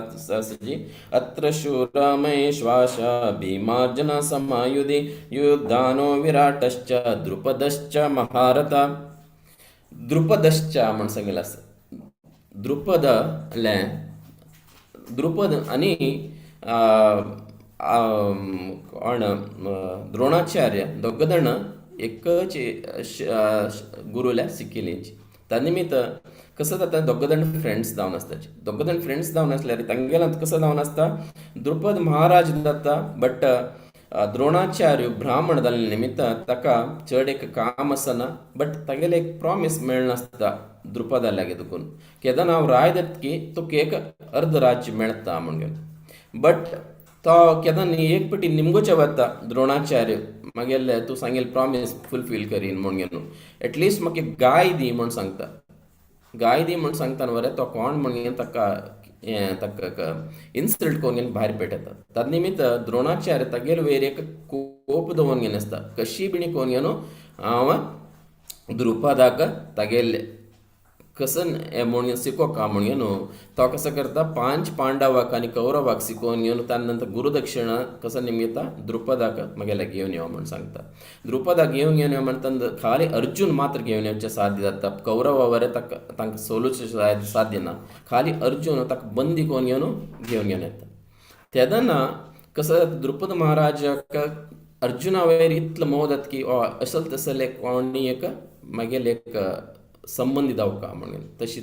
जी अत्र शूरमयेश्वास भीमार्जुन समायुधि युद्धानो विराटश्च द्रुपदश्च महारथ. द्रुपदश्च म्हण सांगिल्लें आसा द्रुपद द्रुपद आनी कोण द्रोणाचार्य दोग जाण एकच गुरूल्या शिकिल्ली. त्या निमित्त कसं जाता दोग जाण फ्रेंड्स जावन आसता. दोग जाण फ्रेंड्स जावन आसल्यार तांगेल्यात कसो जावन आसता द्रुपद महाराज जाता बट द्रोणाचार्य ब्राह्मण जाल्ले निमित्त ताका चड एक काम आसना बट तागेलें एक प्रॉमीस मेळनासता द्रुपदा लागीं देखून केन्ना हांव राय दिता की तुका एक अर्द राज्य मेळटा म्हणून. बट तो केन्ना एक पटी निमगोचे वता द्रोणाचार्य मागेले तूं सांगेल प्रॉमीस फुलफील करीन म्हूण घेवन एटलिस्ट म्हाका एक गाय दी म्हूण सांगता. गाय दी म्हूण सांगता बरें तो कोण म्हूण घेवन ताका हें ताका इन्सल्ट करून घेवन भायर पेटयता. ताजे निमित्त द्रोणाचार्य तागेले वयर एक कोप दवरून घेवन आसता कशी बिणी करून घेवन हांव द्रुपदाक तागेले कसं म्हूण शिकोवका म्हूण घेवन तो कसो करता पांच पांडवाक आनी कौरवाक शिकोवन घेवन त्या नंतर गुरुदक्षिणा कसो निमित्ता द्रुपदाक मागेले घेवन यो म्हूण सांगता. द्रुपदाक घेवन घेवन यो म्हणटा खाली अर्जुन मात्र घेवन येवचें साध्य जाता कौरवा वरे ताका तांकां सोलूचें साध्य ना खाली अर्जुन ताका बंदी करून घेवन घेवन घेवन येता. तेन्ना कसो जाता द्रुपद महाराजाक अर्जुना वयर इतलो मोह जाता की असल तसले कोणी एक मागेले एक संबंदी जावका म्हणून तशी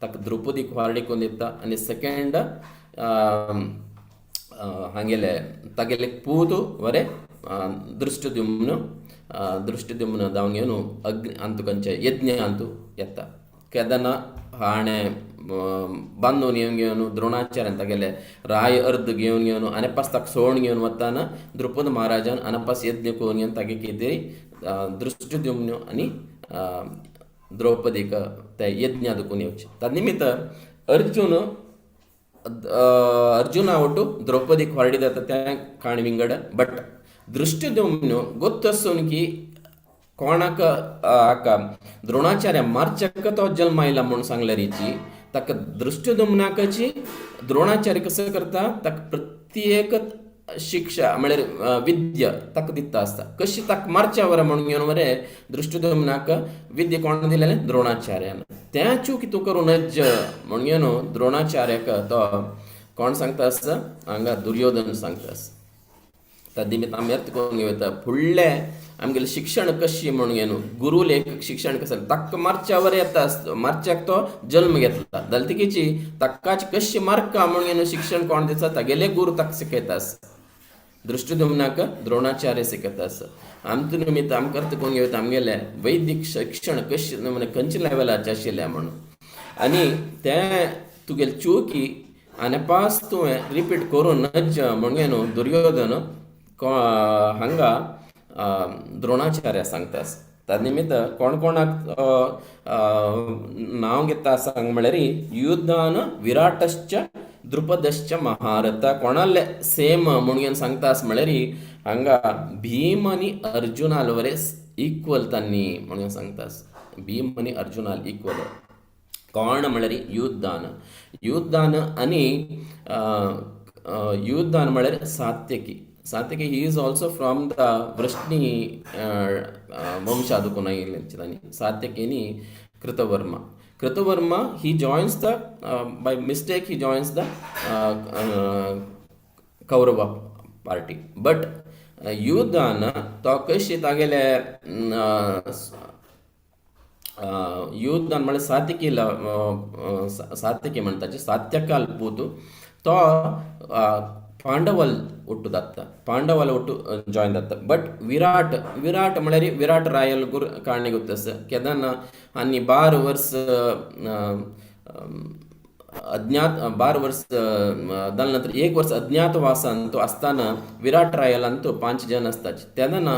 ताका द्रौपदीक व्हारडी करून दिता आनी सेकेंड हांगेले तागेले पूत बरें दृश्टद्युम्न दृश्टद्युम्न जावन घेवन अग्नि अंतू खंयचे यज्ञ अंतू येता केदना हाणें बांदून येवन घेवन द्रोणाचार्यान तागेले राय अर्द घेवन घेवन आनी पास ताका सोण घेवन वताना द्रुपद महाराजान आनी पास यज्ञ करून घेवन तागे कितें दृश्टद्युम्न आनी द्रौपदीक ते यज्ञ दुखून येवचे. त्या निमित्त अर्जुन अर्जुना ಒಟ್ಟು द्रौपदीक व्हारडी जाता तें काणी विंगड बट दृश्टद्युम्न गोत्त आसून की कोणाक हाका द्रोणाचार्य मारच्याक तो जल्म आयला म्हूण सांगल्यार हिची ताका दृश्टद्युम्नाकाची द्रोणाचार्य कसो करता ताका प्रत्येक शिक्षा म्हळ्यार विद्या ताका दिता आसता कशी ताका मारच्या वरा म्हणून घेवन मरे दृश्टद्युम्नाक विद्या कोण दिलेलें द्रोणाचार्यान तें चूक तूं करूं नज म्हणून घेवन द्रोणाचार्याक तो कोण सांगता आसा हांगा दुर्योधन सांगता आसा. त्या निमित्त आमी अर्थ करून घेवता फुडलें आमगेलें शिक्षण कशी म्हणून घेवन गुरूले एक शिक्षण कसं ताका मारच्या वर येता आसता मारच्याक तो जल्म घेतला जाल्यार तिकीची ताकाच कशी मारका म्हणून घेवन शिक्षण कोण दिता तागेले गुरू ताका शिकयता आसा दृश्टद्युम्नाक द्रोणाचार्य शिकयता आसा. आमचे निमित्त आमकां अर्थ करून घेवता आमगेलें वैदीक शिक्षण कशें म्हणजे खंयच्या लेवलाचें आशिल्लें म्हणून आनी तें तुगेले चुकी आनी पास तुवें रिपीट करूं नज म्हणून न्हू दुर्योधन हांगा द्रोणाचार्य सांगता आसा. त्या निमित्त कोण कोणाक नांव घेता सांग म्हळ्यार युद्धान विराटश्च द्रुपदश्च महारथ कोणाले सेम म्हणून सांगता आसा म्हळ्यार हांगा भीम आनी अर्जुनाल वरे इक्वल तांणी म्हणून सांगता आसा. भीम आनी अर्जुनाल इक्वल कोण म्हळ्यार युद्धान युद्धान आनी युद्धान म्हळ्यार Satyaki. Satyaki he is also from the Vrishni वंशा दुखून आयिल्ले सात्यकीनी Kritavarma. Kritavarma he joins the by mistake he joins the Kaurava party but युद्धान तो कशी तागेले युद्धान म्हळ्यार सात्यकीला सात्यकी म्हणटाचे सात्यकाल पूत तो पांडवल ಒಟ್ಟು ದತ್ತ ಪಾಂಡವಲ ಒಟ್ಟು join Datta. But Virat Virat म्हळ्यार ವಿರಾಟ್ ರಾಯಲ್ ಗುರ್ ಕಾಣಿ ಗೊತ್ತಸ ಕೆದನ ಅನ್ನಿ 12 ವರ್ಷ ಅಜ್ಞಾತ 12 ವರ್ಷ ದಾल ನಂತರ 1 ವರ್ಷ ಅಜ್ಞಾತವಾಸ ಅಂತೂ असताना विराट रायल अंतू 5 जन असताची तेन्ना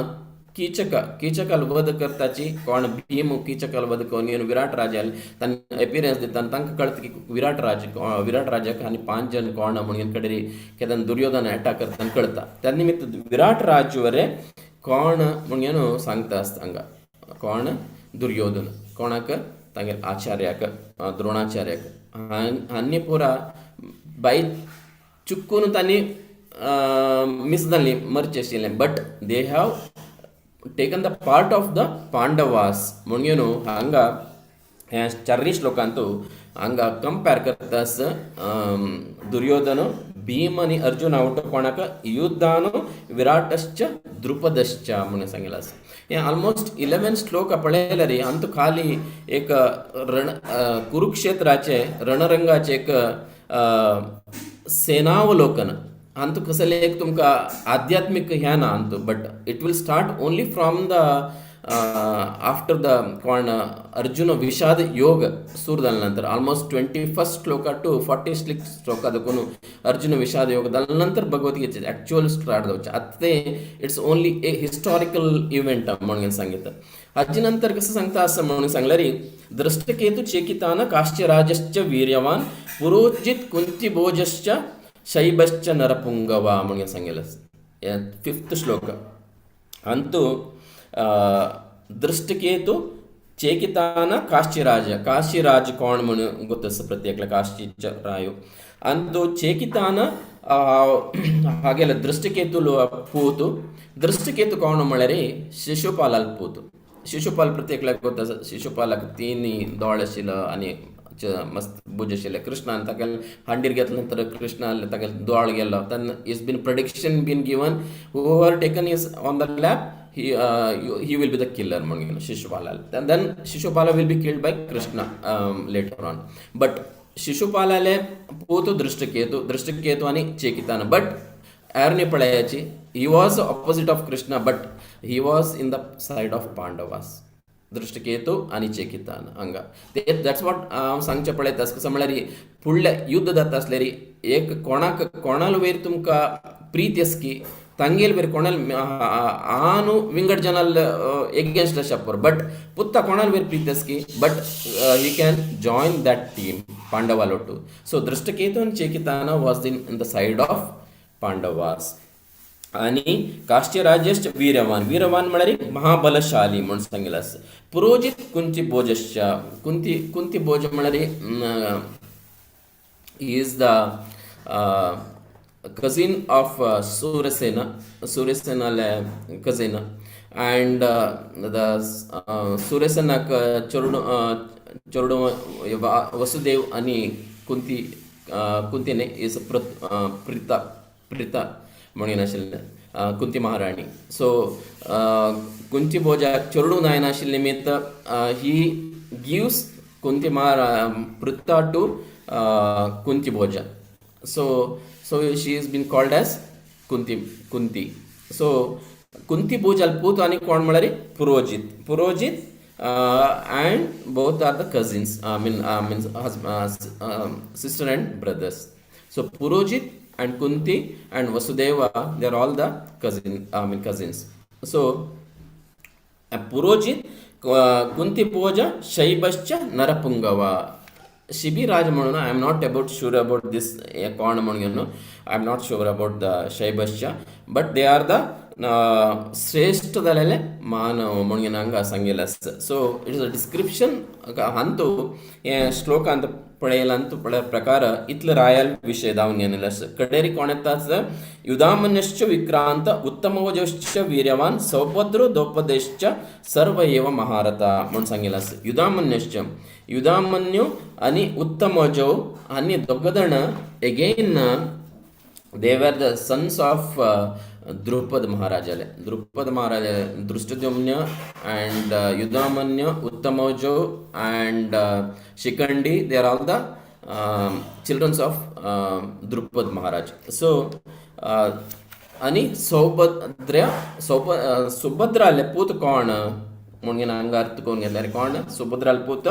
कीचक कीचकाल वध करताची कोण भीम कीचकाल वध करून येवन विराट राजाल तांणी एपिरन्स दिता आनी तांकां कळटा की विराट राज विराट राजाक आनी 5 जन कोण म्हणून कडेन केन्ना दुर्योधन अटॅक करता आनी कळटा. त्या निमित्त विराट राज वरे कोण म्हणून सांगता आसता हांगा कोण दुर्योधन कोणाक तांगेर आचार्याक द्रोणाचार्याक आनी पुरा बाय चुकून तांणी मिस जाल्ली मरचें आशिल्लें but they have taken the part of the Pandavas म्हणून हांगा ह्या चारय श्लोकांतू हांगा कंपेर करता आसा दुर्योधन भीम आनी अर्जुना वटो कोणाक युद्धान विराटश्च द्रुपदश्च म्हणून सांगिल्लें आसा. हे ऑलमोस्ट 11 श्लोक पळयल्यार अंतू खाली एक रण कुरुक्षेत्राचे रणरंगाचे एक सेनावलोकन अंतू कसले एक तुमकां आध्यात्मीक ह्या ना Antu but it will start only from the after the कोण अर्जुन विषाद योग सुरू जाल्या नंतर ऑलमोस्ट 21 श्लोका टू 46 श्लोका देखून अर्जुन विषाद योग जाल्या नंतर भगवद्गीतेचे एक्चुअल स्टार्ट जावचें. आतां तें it's only a historical event म्हणून सांगितलं. हाजे नंतर कसं सांगता आसा म्हणून सांगल्यार दृष्टकेतू चेकितान काश्यराजश्च वीर्यवान पुरोजित कुंतीभोजश्च शैबश्च नरपुंगवा म्हणून सांगितलं. 5th श्लोक अंतू दृष्टकेतू चेकितान काशीराज काशीराज कोण म्हणून ಗೊತ್ತಸ ಪ್ರತ್ಯೇಕ ಕಾಶಿ ರಾಯು ಅಂದು ಚೇಕಿತಾನ ಹಾಗೆಲ್ಲ ದೃಷ್ಟಕೇತುಲು ಪೂತು ದೃಷ್ಟಕೇತು ಕೋಣ म्हळ्यार शिशुपालाल पूत. शिशुपाल प्रत्येकल्याक ಗೊತ್ತ शिशुपालाक 3 दोळे आशिल्लो आनी मस्त भुज आशिल्ले. कृष्णान ताका हांडीर घेतल्या नंतर कृष्णा ताका दोळ गेलो तेन्ना is been prediction been given whoever taken is on the lap he will be the killer म्हणून Shishupala. Then Shishupala will be killed by Krishna later on. But शिशुपालाले पूत दृष्टकेतू दृष्टकेतू आनी चेकितान बट आर्नी पळयाची he was opposite of Krishna but he was in the side of Pandavas. Dhrishtaketu आनी चेकितान हांगा ते that's what हांव सांगचें पळयता कसं म्हळ्यार फुडलें युद्ध जाता आसल्यार एक कोणाक कोणाल वयर तुमकां प्रीती आसा की तांगेल वयर कोणाल आनु विंगड जनाल एगेन्स्ट अशें पुरो बट पुत्ता कोणाल वयर प्रीती आसा की but he can join that team पांडवालोटू. So Dhrishtaketu आनी Chekitana was in the side of Pandavas. आनी काश्यराजश्च वीरवान वीरवान म्हळ्यार महाबलशाली म्हूण सांगिल्लें आसा. पुरोजित कुंती भोजश्च कुंती कुंती भोज म्हळ्यार is the cousin of Surasena सुरसेनाले cousin and the सुरसेनाक चेडूं चेडूं वसुदेव आनी कुंती कुंतीने is Pritha Pritha म्हणून आशिल्लें कुंती महाराणी. सो कुंती भोजाक चेडूं जायना आशिल्ले निमित्त he gives Kunti Mahara Pritha to Kunti Bhoja. So so she is been called as Kunti Kunti. So Kunti भोजाल पूत आनी कोण म्हळ्यार Purojit Purojit and both are the cousins I mean means sister and brothers. So Purojit and Kunti and Vasudeva, they are all the cousin, I mean cousins. So Purojit, Kunti Bhoja, Shaibascha, Narapungava. Shibi Raj म्हणून I am not about sure about this कोण म्हणून I am not sure about the Shaibascha, but they are the श्रेष्ठ जालेले मानव म्हणून हांगा सांगिल्लें आसा. So it is a description हांतू हे श्लोकांत पळयला अंतू पळय प्रकार इतलो रायल विशय दावन गेलेलो आसा. कडेरी कोण येता युधामन्यश्च विक्रांत उत्तमोजश्च वीर्यवान सौभद्रो द्रौपदेश्च सर्व एव महारथा म्हूण सांगिल्लें आसा. युधामन्यश्च युधामन्यू आनी उत्तमोजो आनी दोग जाण again they were the sons of Drupad महाराजाले. Drupad Maharaj, Dhrishtadyumna and Yudhamanyu, Uttamauja and Shikhandi, they are all the childrens of Drupad Maharaj. So आनी सौभद्र सुभद्राले पूत कोण म्हणून हांगा अर्थ करून घेतल्यार कोण सुभद्राले पूत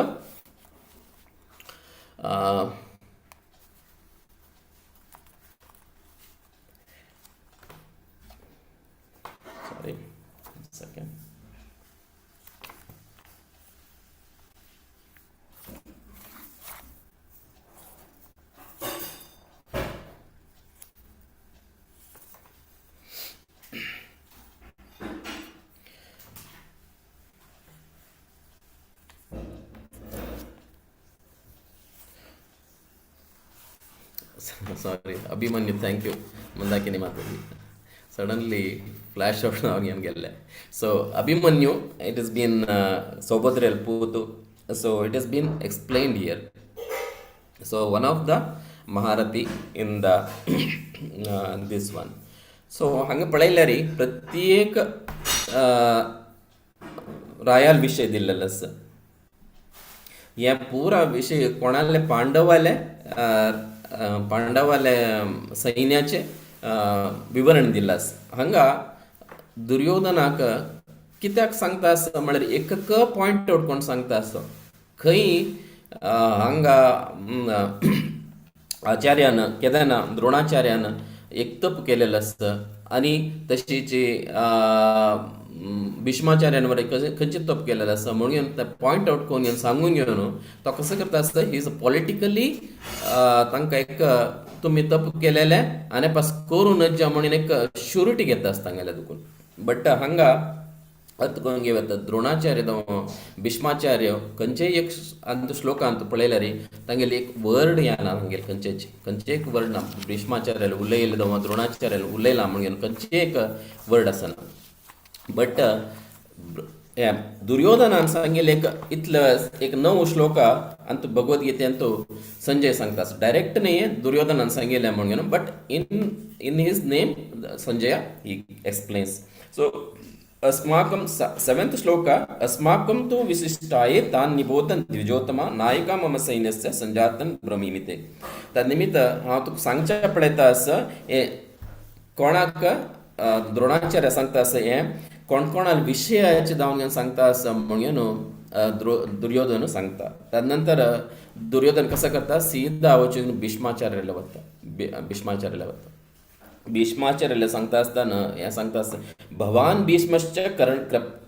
sorry second sorry Abhimanyu, thank you Mandakini Mataji. Suddenly flash out हांव गेल्ले. So Abhimanyu, it is been सौभद्रेल पूत. So it is been explained here. So one of the Maharathi in the this one. So हांगा पळयल्यार प्रत्येक रायाल विशय दिल्लेलो आसा. हे पुरा विशय कोणाले पांडवाले पांडवाले सैन्याचे विवरण दिल्लें आसा. हांगा दुर्योधनाक कित्याक सांगता आसा म्हळ्यार एक पॉयंट आउट कोण सांगता आसा. खंय हांगा आचार्यान केदना द्रोणाचार्यान एक तप केलेलें आसता आनी तशीच भीष्माचार्यान बरें खंयचें तप केलेलें आसा म्हणून ते पॉयंट आउट करून घेवन सांगून घेवन तो कसो करता आसता, he is politically तांकां एक तुमी तप केलेलें आनी पास करूं नज म्हणून एक शुरिटी घेता आसता तांगेल्या दुकून. बट हांगा अर्थ करून घेवं येता द्रोणाचार्य भीष्माचार्य खंयचेय एक अंत श्लोकांत पळयल्यार तांगेली एक वर्ड येना, तांगेले खंयचेच खंयचेय एक वर्ड ना. भीष्माचार्याले उलयले द्रोणाचार्याले उलयला म्हणून खंयचेय एक वर्ड आसना. बट दुर्योधनान सांगिल्लें एक इतले एक 9 श्लोका अंत भगवद्गीतेंत संजय सांगता. डायरेक्ट न्ही दुर्योधनान सांगिल्लें म्हणून, but in his name Sanjaya he explains. So अस्माकं 7th श्लोक, अस्माकं तु विशिष्टाये तान् निबोधन द्विजोत्तम नायिका मम सैन्यस्य संजातन ब्रमीमिते. तन्निमित्त हांव तुका सांगचें पळयता आसा हें कोणाक द्रोणाचार्य सांगता आसा हें कोण कोणाल विशयाचे जावन सांगता आसा म्हणून दुर्योधन सांगता. तदनंतर दुर्योधन कसो करता, सीधा वचून भीष्माचार्याला वता. भीष्माचार्याला वता. भीष्माचार्याला सांगता आसतना हें सांगता आसता, भवान भीष्मश्च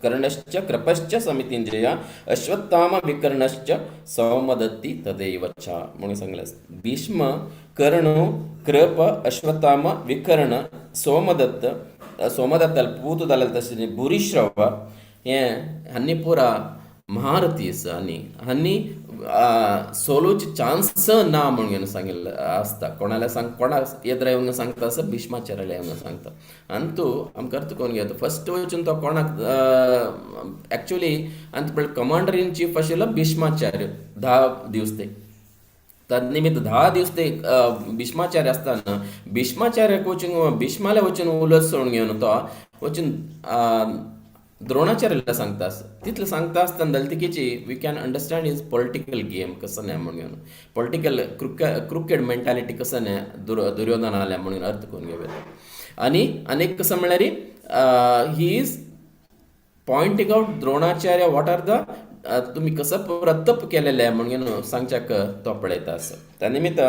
कर्णश्च कृपश्च समितिंजय अश्वत्थाम विकर्णश्च सौमदत्ती तदैव च म्हणून सांगलें आसता. भीष्म, कर्ण, कृप, अश्वत्थाम, विकर्ण, सोमदत्त, सोमदत्ताल पूत जालें तशें भूरिश्रव हें हांणी पुरा महारथी आसा आनी हांणी सोलोचे चान्स ना म्हणून सांगिल्लें आसता. कोणाल्या सांग कोणाक येद्रा येवन सांगता आसा, भीष्माचार्याला येवन सांगता. आनी तूं आमकां अर्थ करून घेता फस्ट वचून तो कोणाक एक्चुअली आनी पळय कमांडर इन चीफ आशिल्लो भीष्माचार्य 10 दिवस ते. तदनिमित्त 10 दिवस ते भीष्माचार्य आसतना भीष्माचार्य वचून भीष्माले वचून उलट सोडून घेवन तो वचून द्रोणाचार्याला सांगता आसता. तितलें सांगता आसतना जालें we can understand his political game कसो न्हय म्हणून, पॉलिटिकल क्रुकेड मेंटालिटी कसो न्हय दुर्योधनाल्या म्हणून अर्थ करून घेवं येता. आनी आनीक कसो म्हळ्यार he is pointing out Dronacharya what are the तुमी कसो पुरा तप केलेलें म्हणून सांगच्याक तो पळयता आसा. त्या निमित्त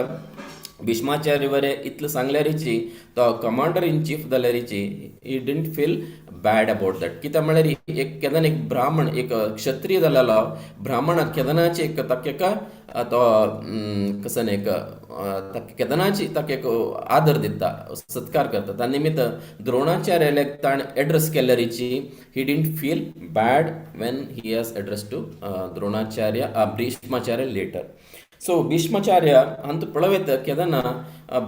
भीष्माचार्य बरें इतलें सांगल्यारीची तो कमांडर इन चीफ जाल्यारीची he didn't feel bad about that. कित्याक म्हळ्यार एक केन्ना एक ब्राह्मण एक क्षत्रिय जालेलो ब्राह्मणाक केदनाची एक ताका एका तो कसो न्ही एक ताका केदनाची ताका एक आदर दिता, सत्कार करता. त्या निमित्त द्रोणाचार्याक ताणें address केल्यारीची he didn't feel bad when he has address to Dronacharya Bhishmacharya later. So Bhishmacharya अंत पळोवं केदना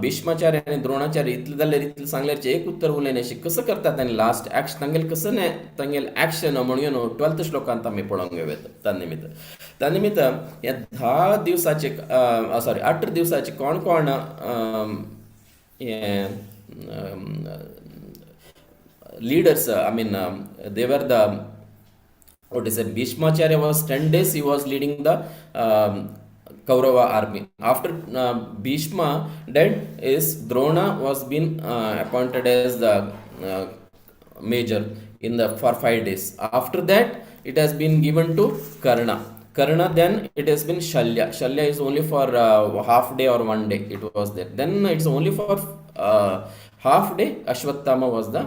भीष्माचार्य आनी द्रोणाचार्य इतलें जाल्यार इतलें सांगल्यार एक उत्तर उलयना कसो करतात आनी लास्ट एक्शन तांगेलें कसो न्हय तांगेलें एक्शन म्हणून 12th श्लोकांत आमी पळोवंक घेवं येता. त्या निमित्त ह्या 10 दिवसाचे सॉरी 8 दिवसाचे कोण कोण हें leaders. I mean, they were the, what is it, Bhishmacharya was 10 days he was leading the Kaurava army. After Bhishma dead, is Drona was been appointed as the major in the for 5 days. After that, it has been given to Karna. Karna, then it has been Shalya. Shalya is only for half day or 1 day it was there. Then it's only for half day. Ashwathama was the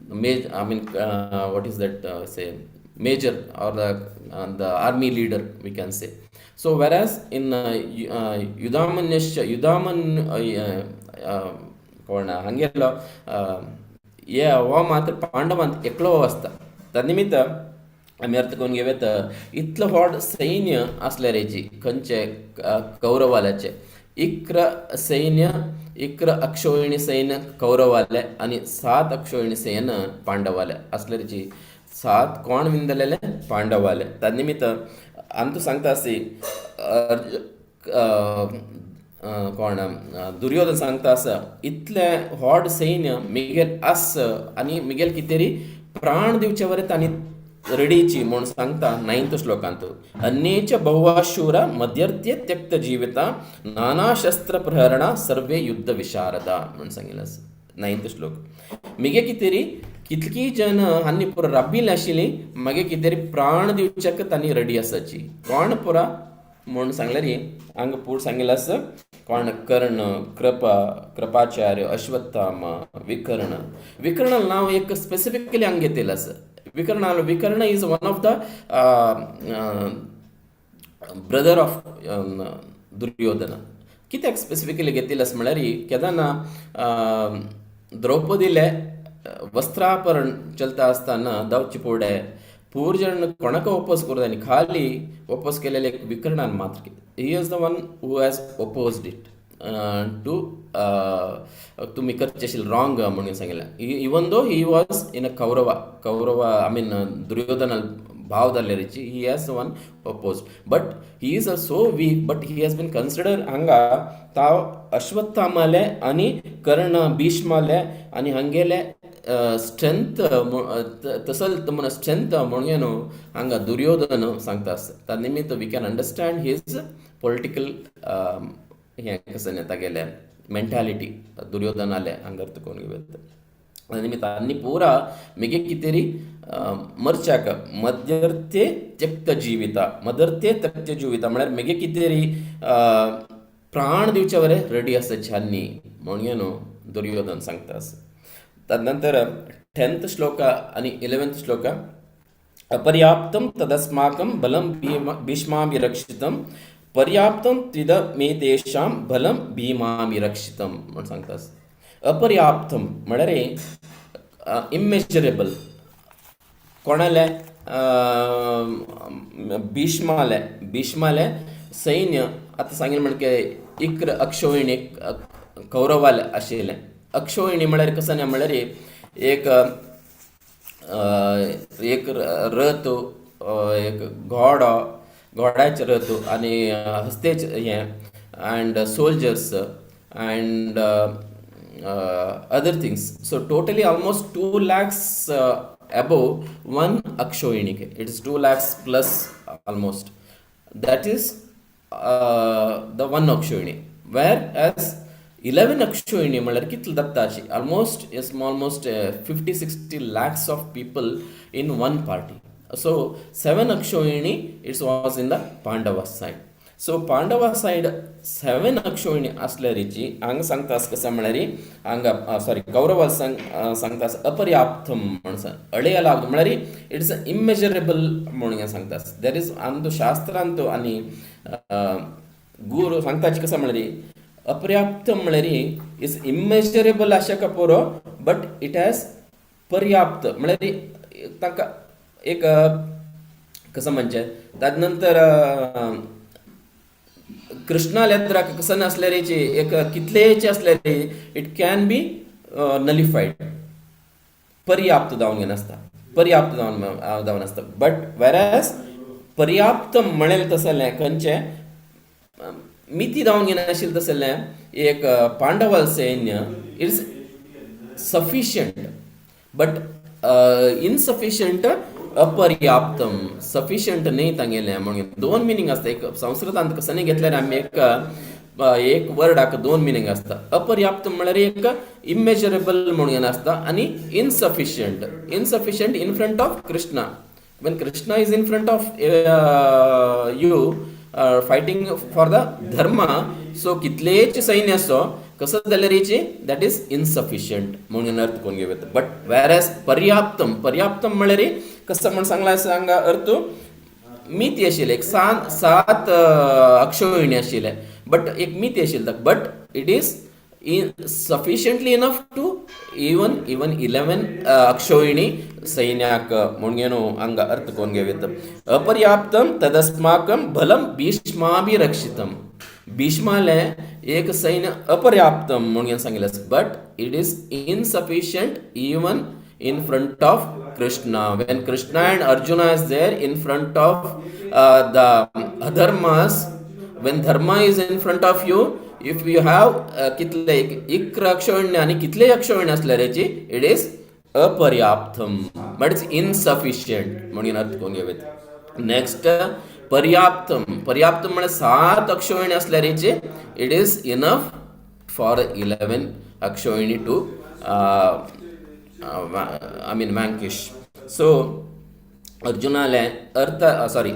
major, I mean, what is that, say, major or the army leader, we can say. So whereas in Yudhamanyasya, Yudhaman कोण हांगेलो हे हो मात्र पांडवांत एकलो आसता. तद निमित्त आमी अर्थ करून घेवं येता, इतलो व्हड सैन्य आसल्यार हेजी खंयचे कौरवाल्याचे 11 सैन्य, 11 अक्षोहिणी सैन्य कौरवाले आनी 7 अक्षोहिणी सैन्य पांडवाले असल्याची 7 कोण विंदलेले पांडवाले. तद निमित्त आमकां सांगता आसी कोण दुर्योधन सांगता आसा, इतलें व्हड सैन्य मिगेल आस आनी मिगेल कितें प्राण दिवचे वरे तांणी रडीची म्हूण सांगता 9th श्लोकांत. अन्येच बहवः शूरा मध्यर्थे त्यक्त जिविता नाना शस्त्र प्रहरणा सर्वे युद्ध विशारदा म्हूण सांगिल्लें आसा 9th श्लोक. मिगे कितें कितकी जन हांणी पुरा राबिल्ली आशिल्ली, मागीर कितें प्राण दिवच्याक तांणी रडी आसाची. कोण पुरा म्हूण सांगल्यार हांगा पूण सांगिल्लें आसा कोण, कर्ण, कृपा, कृपाचार्य, अश्वत्थामा, विकर्ण. विकर्ण नांव एक स्पेसिफिकली हांगा घेतिल्लें आसा. Vikarna, Vikarna is one of the brother of Duryodhana. कित्याक स्पेसिफिकली घेतिल्लें आसा म्हळ्यार केन्ना द्रौपदीले वस्त्रापरण चलता आसतना धांवचे फुडें पूर जण कोणाक ओपोज करता आनी खाली ओपोज केलेले विकर्णान मात्र. He is the one who has opposed it to तुमी करचें आशिल्लें रॉंग म्हणून सांगिल्लें. Even though he was in a Kaurava, Kaurava I mean Duryodhana भाव जाल्ल्याची he has one oppose, but he is a so weak, but he has been consider हांगा ताव अश्वत्थामाले आनी कर्ण भीष्माले आनी हांगेले स्ट्रेंथ तसल म्हण स्ट्रेंथ म्हणून न्हू हांगा दुर्योधन सांगता आसता. त्या निमित्त we can understand his political हें कसं तागेलें मेंटालिटी दुर्योधनाले हांगा तुकोवन घेवं. निमित्त आनी पुरा मिगे कितें मरच्याक मध्यर्थे त्यक्त जिविता, मदर्थे त्यक्त जिविता म्हळ्यार मिगे कितें प्राण दिवचे वरे रेडी आसाची आनी म्हणून न्हू दुर्योधन सांगता आसा. तदनंतर 10th श्लोक आनी 11th श्लोक. अपर्याप्तं तदस्माकं बलं भीष्माभिरक्षितं पर्याप्तं त्विदमेतेषां बलं भीमाभिरक्षितं म्हूण सांगता. अपर्याप्तं म्हळ्यार इमेजरेबल. कोणाले भीष्माले, भीष्माले सैन्य आतां सांगिल्लें म्हणके 11 अक्षोहिणी कौरवाले आशिल्लें. अक्षोहिणी म्हळ्यार कसं न्ही म्हळ्यार एक एक रथ, एक घोडो, घोड्याचे रथ आनी हस्तेच हें and soldiers and other things. So totally almost 2 lakhs above one Akshauhini. It is 2 lakhs plus almost. That is the one Akshauhini. Whereas 11 Akshauhini म्हळ्यार कितले जाता almost is almost 50-60 lakhs of people in one party. So 7 Akshauhini it was in the Pandava side. So Pandava side 7 Akshauhini असल्यारीची हांगा सांगता आसा कसं म्हळ्यार हांगा sorry Kaurava सांगता आसा अपर्याप्तम म्हण अळेया लागू म्हळ्यार it's इमेजरेबल म्हणून सांगता आसा. There is आमचो शास्त्रांत आनी गुरू सांगताची कसं म्हळ्यार अपर्याप्तम म्हळ्यार is इमेजरेबल अशें का पुरो, बट it has पर्याप्त म्हळ्यार तांकां एक कसं म्हणचें. ताजे नंतर कृष्णालेत्राक कसं नासल्यारीची एक कितलेचे असल्यारी it can be nullified. पर्याप्त जावन घेनासता, पर्याप्त जावन जावन आसता. बट वेरएज पर्याप्त म्हणेल तसलें खंयचें मिती जावन घेनाशिल्लें तसलें एक पांडव सैन्य it's Sufficient, but insufficient अपर्याप्तम, sufficient न्ही तांगेलें म्हणून दोन मिनींग आसता. एक संस्कृतांत कसनी घेतल्यार आमी एक एक वर्डाक दोन मिनींग आसता. अपर्याप्त म्हळ्यार एक इमेजरेबल म्हणून आसता आनी insufficient, insufficient in front of Krishna. When Krishna is in front of you fighting for the dharma, so कितलेच सैन्य असो कसं जाल्यार that is insufficient म्हणून अर्थ करून घेवं येता. बट वेर एज पर्याप्तम, पर्याप्तम म्हळ्यार कसं म्हण सांगला सांगा अर्थ मिती आशिल्लें, एक सात अक्षोहिणी आशिल्लें, बट एक मिती आशिल्लें, but it is sufficiently enough to even even 11 Akshauhini सैन्याक म्हणून हांगा अर्थ करून घेवं येता. अपर्याप्तम तदस्माकं बलं भीष्माभिरक्षितम, भीष्मालें एक सैन्य अपर्याप्तम म्हणून सांगिल्लें, but it is insufficient even in front of Krishna. When Krishna and Arjuna is there in front of the adharmas, when dharma is in front of you, if you have कितले 11 अक्षोहिणी आणि कितले अक्षोहिणी असल्याची, it is अपर्याप्तम, but it's insufficient म्हणून अर्थ करून घेवं. Next पर्याप्तम, पर्याप्तम म्हणजे 7 अक्षोहिणी असल्याची, it is enough for 11 Akshauhini to I mean vanquish. So अर्जुनाले अर्थ सॉरी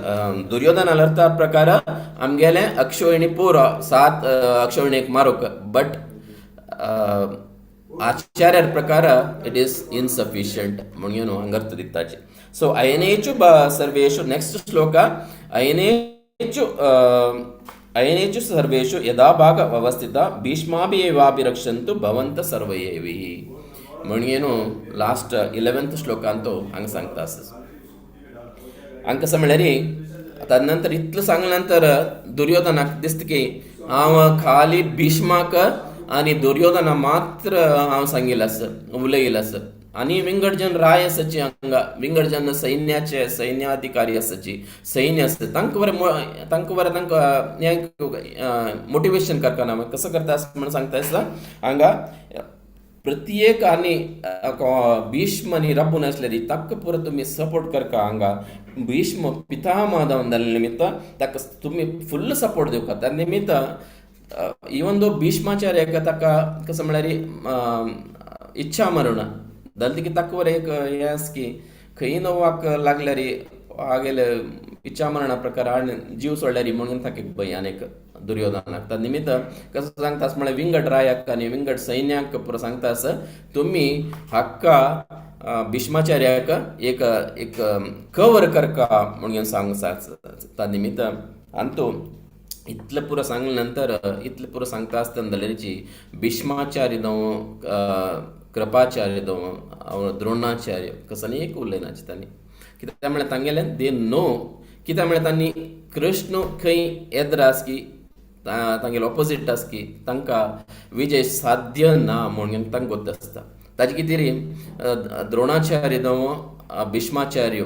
दुर्योधनाले अर्थ प्रकार आमगेले अक्षोहिणी पुरो 7 अक्षोहिणीक मारूक, बट आचार्य प्रकार it is insufficient म्हणून हांगा अर्थ दिताचे. सो अयनेचु सर्वेषु, नेक्स्ट श्लोक अयनेचु अयनेचु सर्वेषु यदा भाग अवस्थित भीष्माभिएवाभिरक्षन्तु भवन्त सर्वयेवि म्हणून लास्ट 11th श्लोकांत हांगा सांगता आसा. हांगा कसं म्हळ्यार तदनंतर इतलें सांगल्या नंतर दुर्योधनाक दिसता की हांव खाली भीष्माक आनी दुर्योधना मात्र हांव सांगिल्लें आसा, उलयिल्लें आसा, आनी विंगड जन राय आसाची हांगा, विंगड जन सैन्याचे सैन्याधिकारी आसाची, सैन्य आसता, तांकां बरें तांकां बरें तांकां हें मोटिवेशन करतना कसो करता म्हणून सांगता आसता. हांगा प्रत्येक आनी भीष्म आनी राबून आसले ताका पुरो तुमी सपोर्ट करका. हांगा भीष्म पितामह जावन जाल्ले निमित्त ताका तुमी फुल्ल सपोर्ट दिवका. त्या निमित्त इवन दो भीष्माचार्य ताका कसं म्हळ्यार इच्छा मरण जालें की ताका बरें एक हें आसा की खंय नोवाक लागल्यार हागेले इच्छा मरणा प्रकार आनी जीव सोडल्यार म्हणून ताका एक भंय आनी एक दुर्योधनाक. त्या निमित्त कसं सांगता आसा म्हळ्यार विंगड रायाक आनी विंगड सैन्याक पुरो सांगता आसा तुमी हाका भीष्माचार्याक एक एक कवर करका म्हणून सांग. त्या निमित्त आनी तो इतलें पुरो सांगले नंतर इतलें पुरो सांगता आसतना जाल्यारची भीष्माचार्य जावं कृपाचार्य जावं द्रोणाचार्य कसं एक उलयनाचे तांणी, कित्याक म्हळ्यार तांगेलें they know, कित्याक म्हळ्यार तांणी कृष्ण खंय येद्र आसा की तांगेलो ऑपोजीट आसा की तांकां विजय साध्य ना म्हणून तांकां गोत आसता. ताजे खातीर द्रोणाचार्य जावं भीष्माचार्य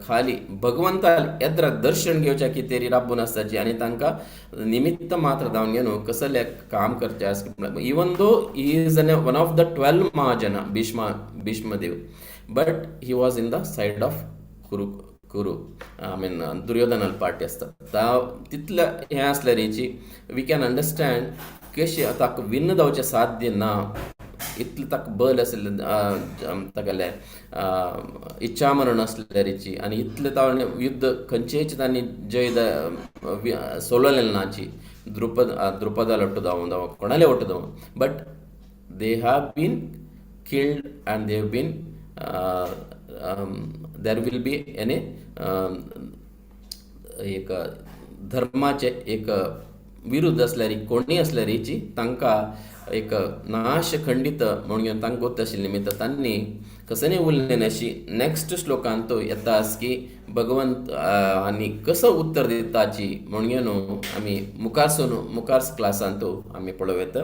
खाली भगवंता येद्र दर्शन घेवच्या खातीर राबून आसताची आनी तांकां निमित्त मात्र जावन घेवन कसलें काम करचें आसा. Even though he is one of the 12 Mahajana Bhishmadev, but he was in the side of Kuru Kuru I mean दुर्योधनाल party आसता. तितलें हें आसल्यारीची we can understand कशें ताका विन्न जावचें साध्य ना, इतलें ताका बल आशिल्लें तागेलें इच्छा मरण आसल्यारीची आनी इतलें ताणें युद्ध खंयचेच तांणी जय सोलयलें नाची द्रुपदा लट्टू जावं जावं कोणाले वट्टू जावं, but they have been killed and they have been there will be any एक धर्माचे एक विरुद्ध आसल्यार कोणीय आसल्यारीची तांकां एक नाश खंडीत म्हणून तांकां गोत आशिल्ले निमित्त तांणी कसं उरलें अशी नेक्स्ट श्लोकांत तो येता आस की भगवंत आनी कसो उत्तर दिताची म्हणून न्हू आमी मुखारसून मुखार क्लासान तो आमी पळोवं येता.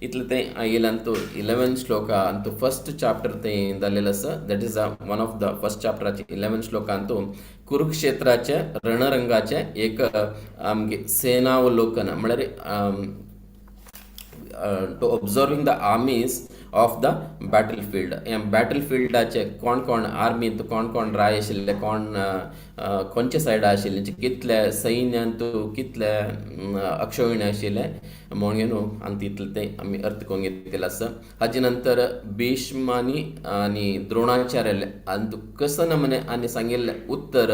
इतलें तें येयल्यान तो 11 श्लोका तो फर्स्ट चॅप्टर तें जाल्लें आसा, that is one of the first चॅप्टराचे 11 श्लोकान तो कुरुक्षेत्राचे रणरंगाचे एक आमगे सेनावलोकन म्हळ्यार to observing the armies of the battle field. ह्या बॅटल फिल्डाचे कोण कोण आर्मींत कोण कोण राय आशिल्ले, कोण खंयच्या सायडा आशिल्ले, कितले सैन्यांतू कितले अक्षोहिणी आशिल्ले म्हणून न्हू आनी तितले तें आमी अर्थ करून घेतलें आसा. हाजे नंतर भीष्मानी आनी द्रोणाचार्य आनी कसो नमुने आनी सांगिल्लें उत्तर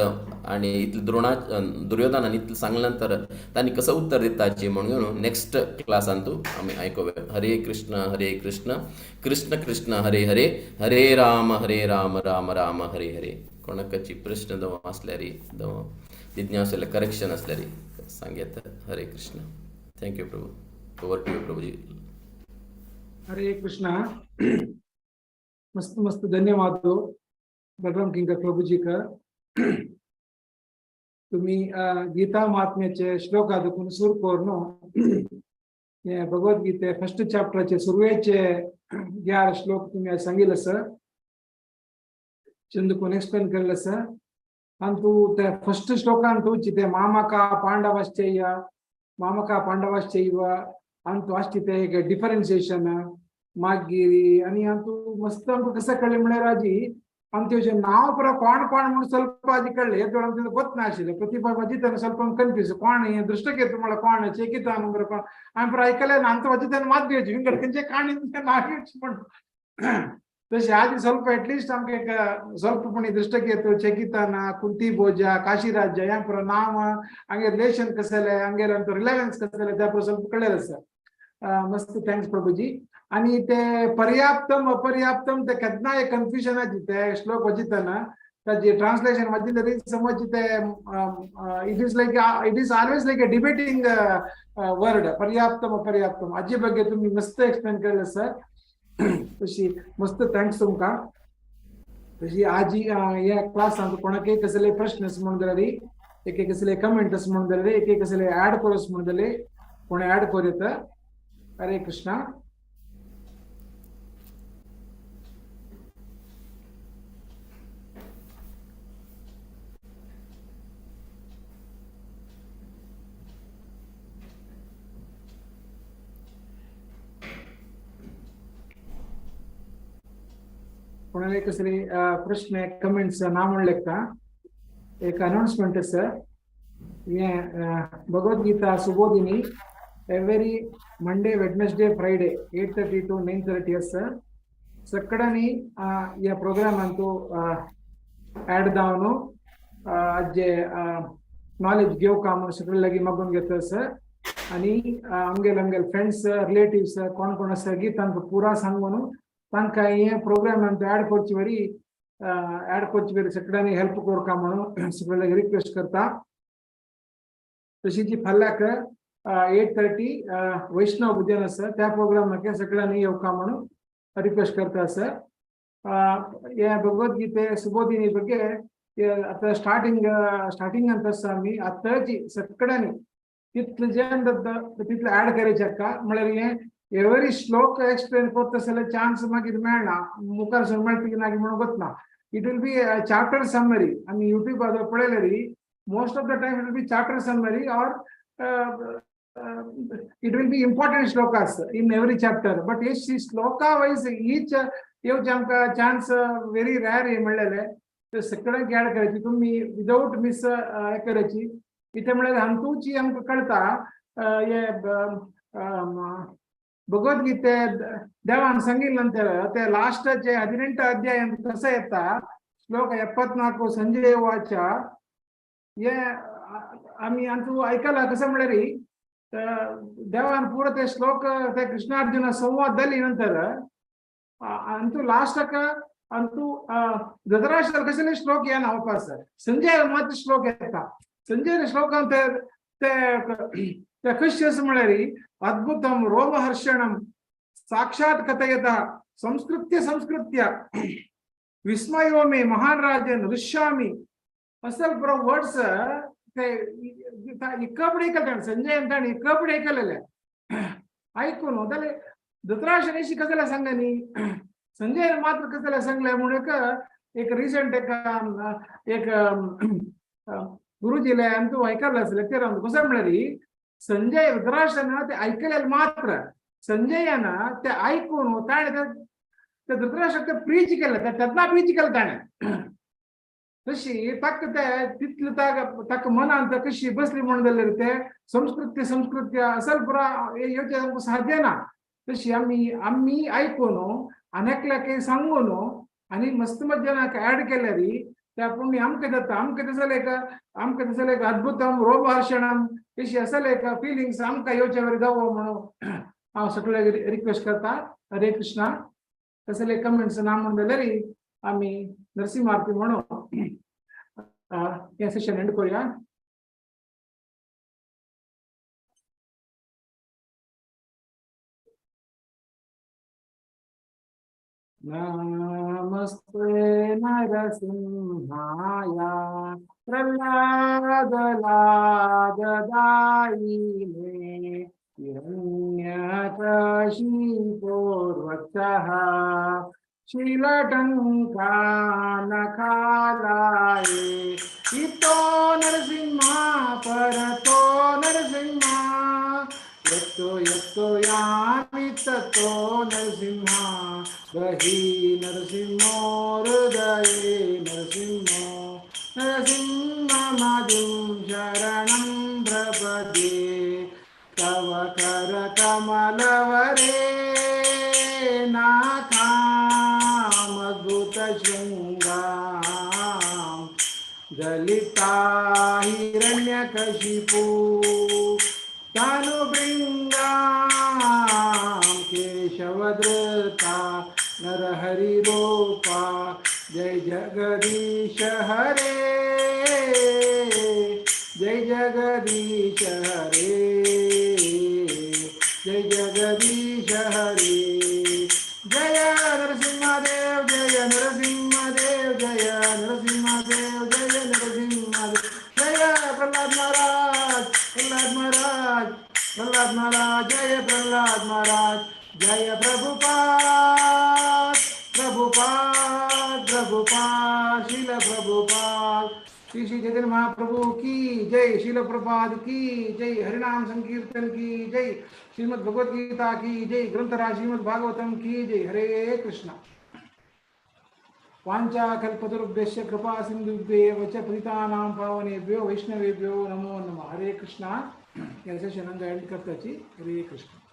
आनी इतलें दुर्योधनान इतलें सांगलें नंतर तांणी कसो उत्तर दिताची म्हणून नेक्स्ट क्लासान तूं आमी आयकुया. हरे कृष्ण हरे कृष्ण कृष्ण कृष्ण हरे हरे हरे राम हरे राम राम राम हरे हरे. कोणाकाची प्रश्न दव आसल्यार दव जिज्ञास आसल्यार करेक्शन आसल्यार सांगेत. Hare Krishna. Thank you Prabhu. Over to you Prabhuji. Hare Krishna. मस्त मस्त धन्यवाद बलराम किंकर प्रभुजी का. तुम्ही गीता महात्म्याचे श्लोक देखून सुरू करून भगवद्गीते फर्स्ट चॅप्टरचे सुरवेचे 11 श्लोक तुम्ही सांगितलं सर, चंदकून एक्सप्लेन केलं सर. आणि तू त्या फर्स्ट श्लोकान तुची ते मामका पांडवाश्चैय मामका पांडवाश्चैव आणि तू आसची ते एक डिफरन्सिएशन मागीर आणि तू मस्त आमकां कसं कळ्ळें म्हळ्यार आजी आमचे नाव पुरा कोण कोण म्हणून ಸ್ವಲ್ಪ आजी कळ्ळें हे आमचें ಗೊತ್ತनाशिल्लें. प्रतिभा वजितान ಸ್ವಲ್ಪ कन्फ्यूज कोण हे दृष्टकेतू म्हळ्यार कोण चेकितान बरं कोण हांवें पुरा आयकलें ना. आमचो वजितान मात दिवची विंगड खंयचे काणी नाव घेवची म्हण तशें आजी ಸ್ವಲ್ಪ एटलिस्ट आमकां एक ಸ್ವಲ್ಪ पुणी दृष्टकेतू चेकितान कुंती भोजा काशीराज्य ह्या पुरा नांव हांगे रिलेशन कसलें हांगेलें आमचो रिलेवन्स कसलें त्या पुरा ಸ್ವಲ್ಪ कळ्ळें आसा. मस्त thanks Prabhuji. आणि ते पर्याप्तम अपर्याप्तम ते केन्ना एक कन्फ्युजनाची ते श्लोक वाचितना ताजे ट्रान्सलेशन वाचिल्ले तरी समज ते it is like it is always like a debating word पर्याप्तम अपर्याप्तम. हाजे ಬಗ್ಗೆ तुम्ही मस्त एक्सप्लेन केलें सर. तशी मस्त thanks तुमकां. तशी आजी ह्या क्लासांत कोणाकय कसले प्रश्न आसा म्हणून जाल्यार एक कसले कमेंट आसा म्हणून जाल्यार एक कसले ऍड करोस म्हणून जाल्यार कोण ऍड करूं येता. हरे कृष्णा. कोणाला कसले प्रश्न कमेंट्स ना म्हणले का एक अनाउन्समेंट आसा. हे Bhagavad Gita Subodhini every Monday Wednesday Friday 8:30 to 9:30 आसा. सगळ्यांनी ह्या प्रोग्रामांतू ऍड जावन जे नॉलेज घेवका म्हणून सगळे लागीं मागून घेता आसा. आनी आमगेले आमगेले फ्रेंड्स रिलेटिव्स कोण कोण आसा गी तांकां पुरा सांगून तांकां हे प्रोग्राम ऍड करचे वरी ऍड करचे वरी सगळ्यांनी हेल्प करका म्हणून सगळ्यांना रिक्वेस्ट करता. तशीच फाल्ल्याक 8:30 वैष्णव भजन आसा त्या प्रोग्रामाक सगळ्यांनी येवका म्हणून रिक्वेस्ट करता आसा. हे भगवद्गीते सुबोधिनी ಬಗ್ಗೆ आता स्टार्टिंग स्टार्टिंग ಅಂತ आसा आमी आतांची सगळ्यांनी तितले जें तितले ऍड करायचे का म्हळ्यार हे एवरी श्लोक एक्सप्लेन करता जाल्यार चान्स मागीर मेळना मुखार सर मेळटा की ना म्हणून गोतना. It will be chapter summary. आमी युट्यूबार पळयल्यार most of the time it will be chapter summary or it will be important shlokas in every chapter. But each shloka wise each येवचे आमकां चान्स व्हेरी रॅर हे म्हणलेले ते सगळ्यांक add करायची तुमी विदाउट मिस हे करायची. इथे म्हळ्यार हातूंची आमकां कळटा हे भगवद्गीते देवान सांगिल्लें नंतर ते लास्टाचे 18 अध्याय कसं येता श्लोक 74 संजय वाच हे आमी आमचो आयकला कसं म्हळ्यार देवान पुरो ते श्लोक ते कृष्णार्जुन संवाद जाली नंतर अंतू लास्टाक अंतू धृतराष्ट्र कसले श्लोक येना वापस संजय मात्र श्लोक येता. संजय श्लोकांत ते खुश म्हळ्यार अद्भुतम रोमहर्षणम साक्षात कथयतः संस्कृत्य संस्कृत्य विस्मयो मे महान राजन ऋष्यामि असल पुरो वर्ड्स ते इकपडे ऐकले संजय अंत इकपडे ऐकलेले ऐकून जाल्यार धृतराष्ट्र कसले सांगले न्ही संजय मात्र कसले सांगले म्हणून एक रिसंट एक एक गुरुजीले अंतू ऐकलं लेक्चर कसं म्हळ्यार संजय धृतराष्ट्रान ते ऐकलेले मात्र संजयान ते आयकून ताणें ते धृतराष्ट्राक ते प्रीच केलें, तेन्ना प्रीच केलें ताणें. तशी ताका ते तितले ताका मनांत कशी बसली म्हणून जाल्यार ते संस्कृत्य संस्कृत्य असल पुरा येवचें आमकां साध्य ना. तशी आमी आमी आयकून आनी एकल्याक सांगून आनी मस्त मज्जानाक ऍड केल्यार त्या पूण आमकां जाता, आमकां तसलें एक आमकां तसलें एक अद्भुतम रोमहर्षणम तशी असलें एक फिलिंग्स आमकां येवचे वरी जावो म्हणून हांव सगळ्यांक रिक्वेस्ट करता. हरे कृष्णा. तसले कमेंट्स ना म्हणून जाल्यार आमी नरसिंह आरती म्हणून हें सेशन एंड करूया. नमस्ते नरसिंहाय प्रह्लाद लाददायिने हिरण्यकशिपोर्वक्षः शिलटङ्कानखालाये इतो नरसिंह परतो नरसिंह यतो यतो यामि ततो नरसिंह बहि नरसिंहो हृदये नरसिंहो नरसिंहमदिं शरणं प्रपद्ये तव करकमलवरे नाथामद्भुतशृङ्गां दलिता हिरण्यकशिपु तनुभृङ्गां केशवधृता नरहरिरूपा जय जगदीश हरे जय जगदीश हरे जय जगदीश हरे जय नरसिंहदेव जय नरसिंहदेव जय नरसिंहदेव जय नरसिंहदेव जय प्रहलाद महाराज प्रहलाद महाराज प्रहलाद महाराज जय प्रहलाद महाराज जय प्रभुपाद प्रभुपाद प्रभुपाद श्रील प्रभुपाद श्री श्री चैतन्य महाप्रभु की जय, श्रील प्रभुपाद की जय, हरिनाम संकीर्तन की जय, श्रीमद् भगवद गीता की जय, ग्रंथराज श्रीमद् भागवतम की जय. हरे कृष्णा. वांछा कल्पतरुभ्यश्च कृपा सिंधुभ्येव च पतितानां पावनेभ्यो वैष्णवेभ्यो नमो नमः. हरे कृष्णा. या सेशन एंड करताची. हरे कृष्णा.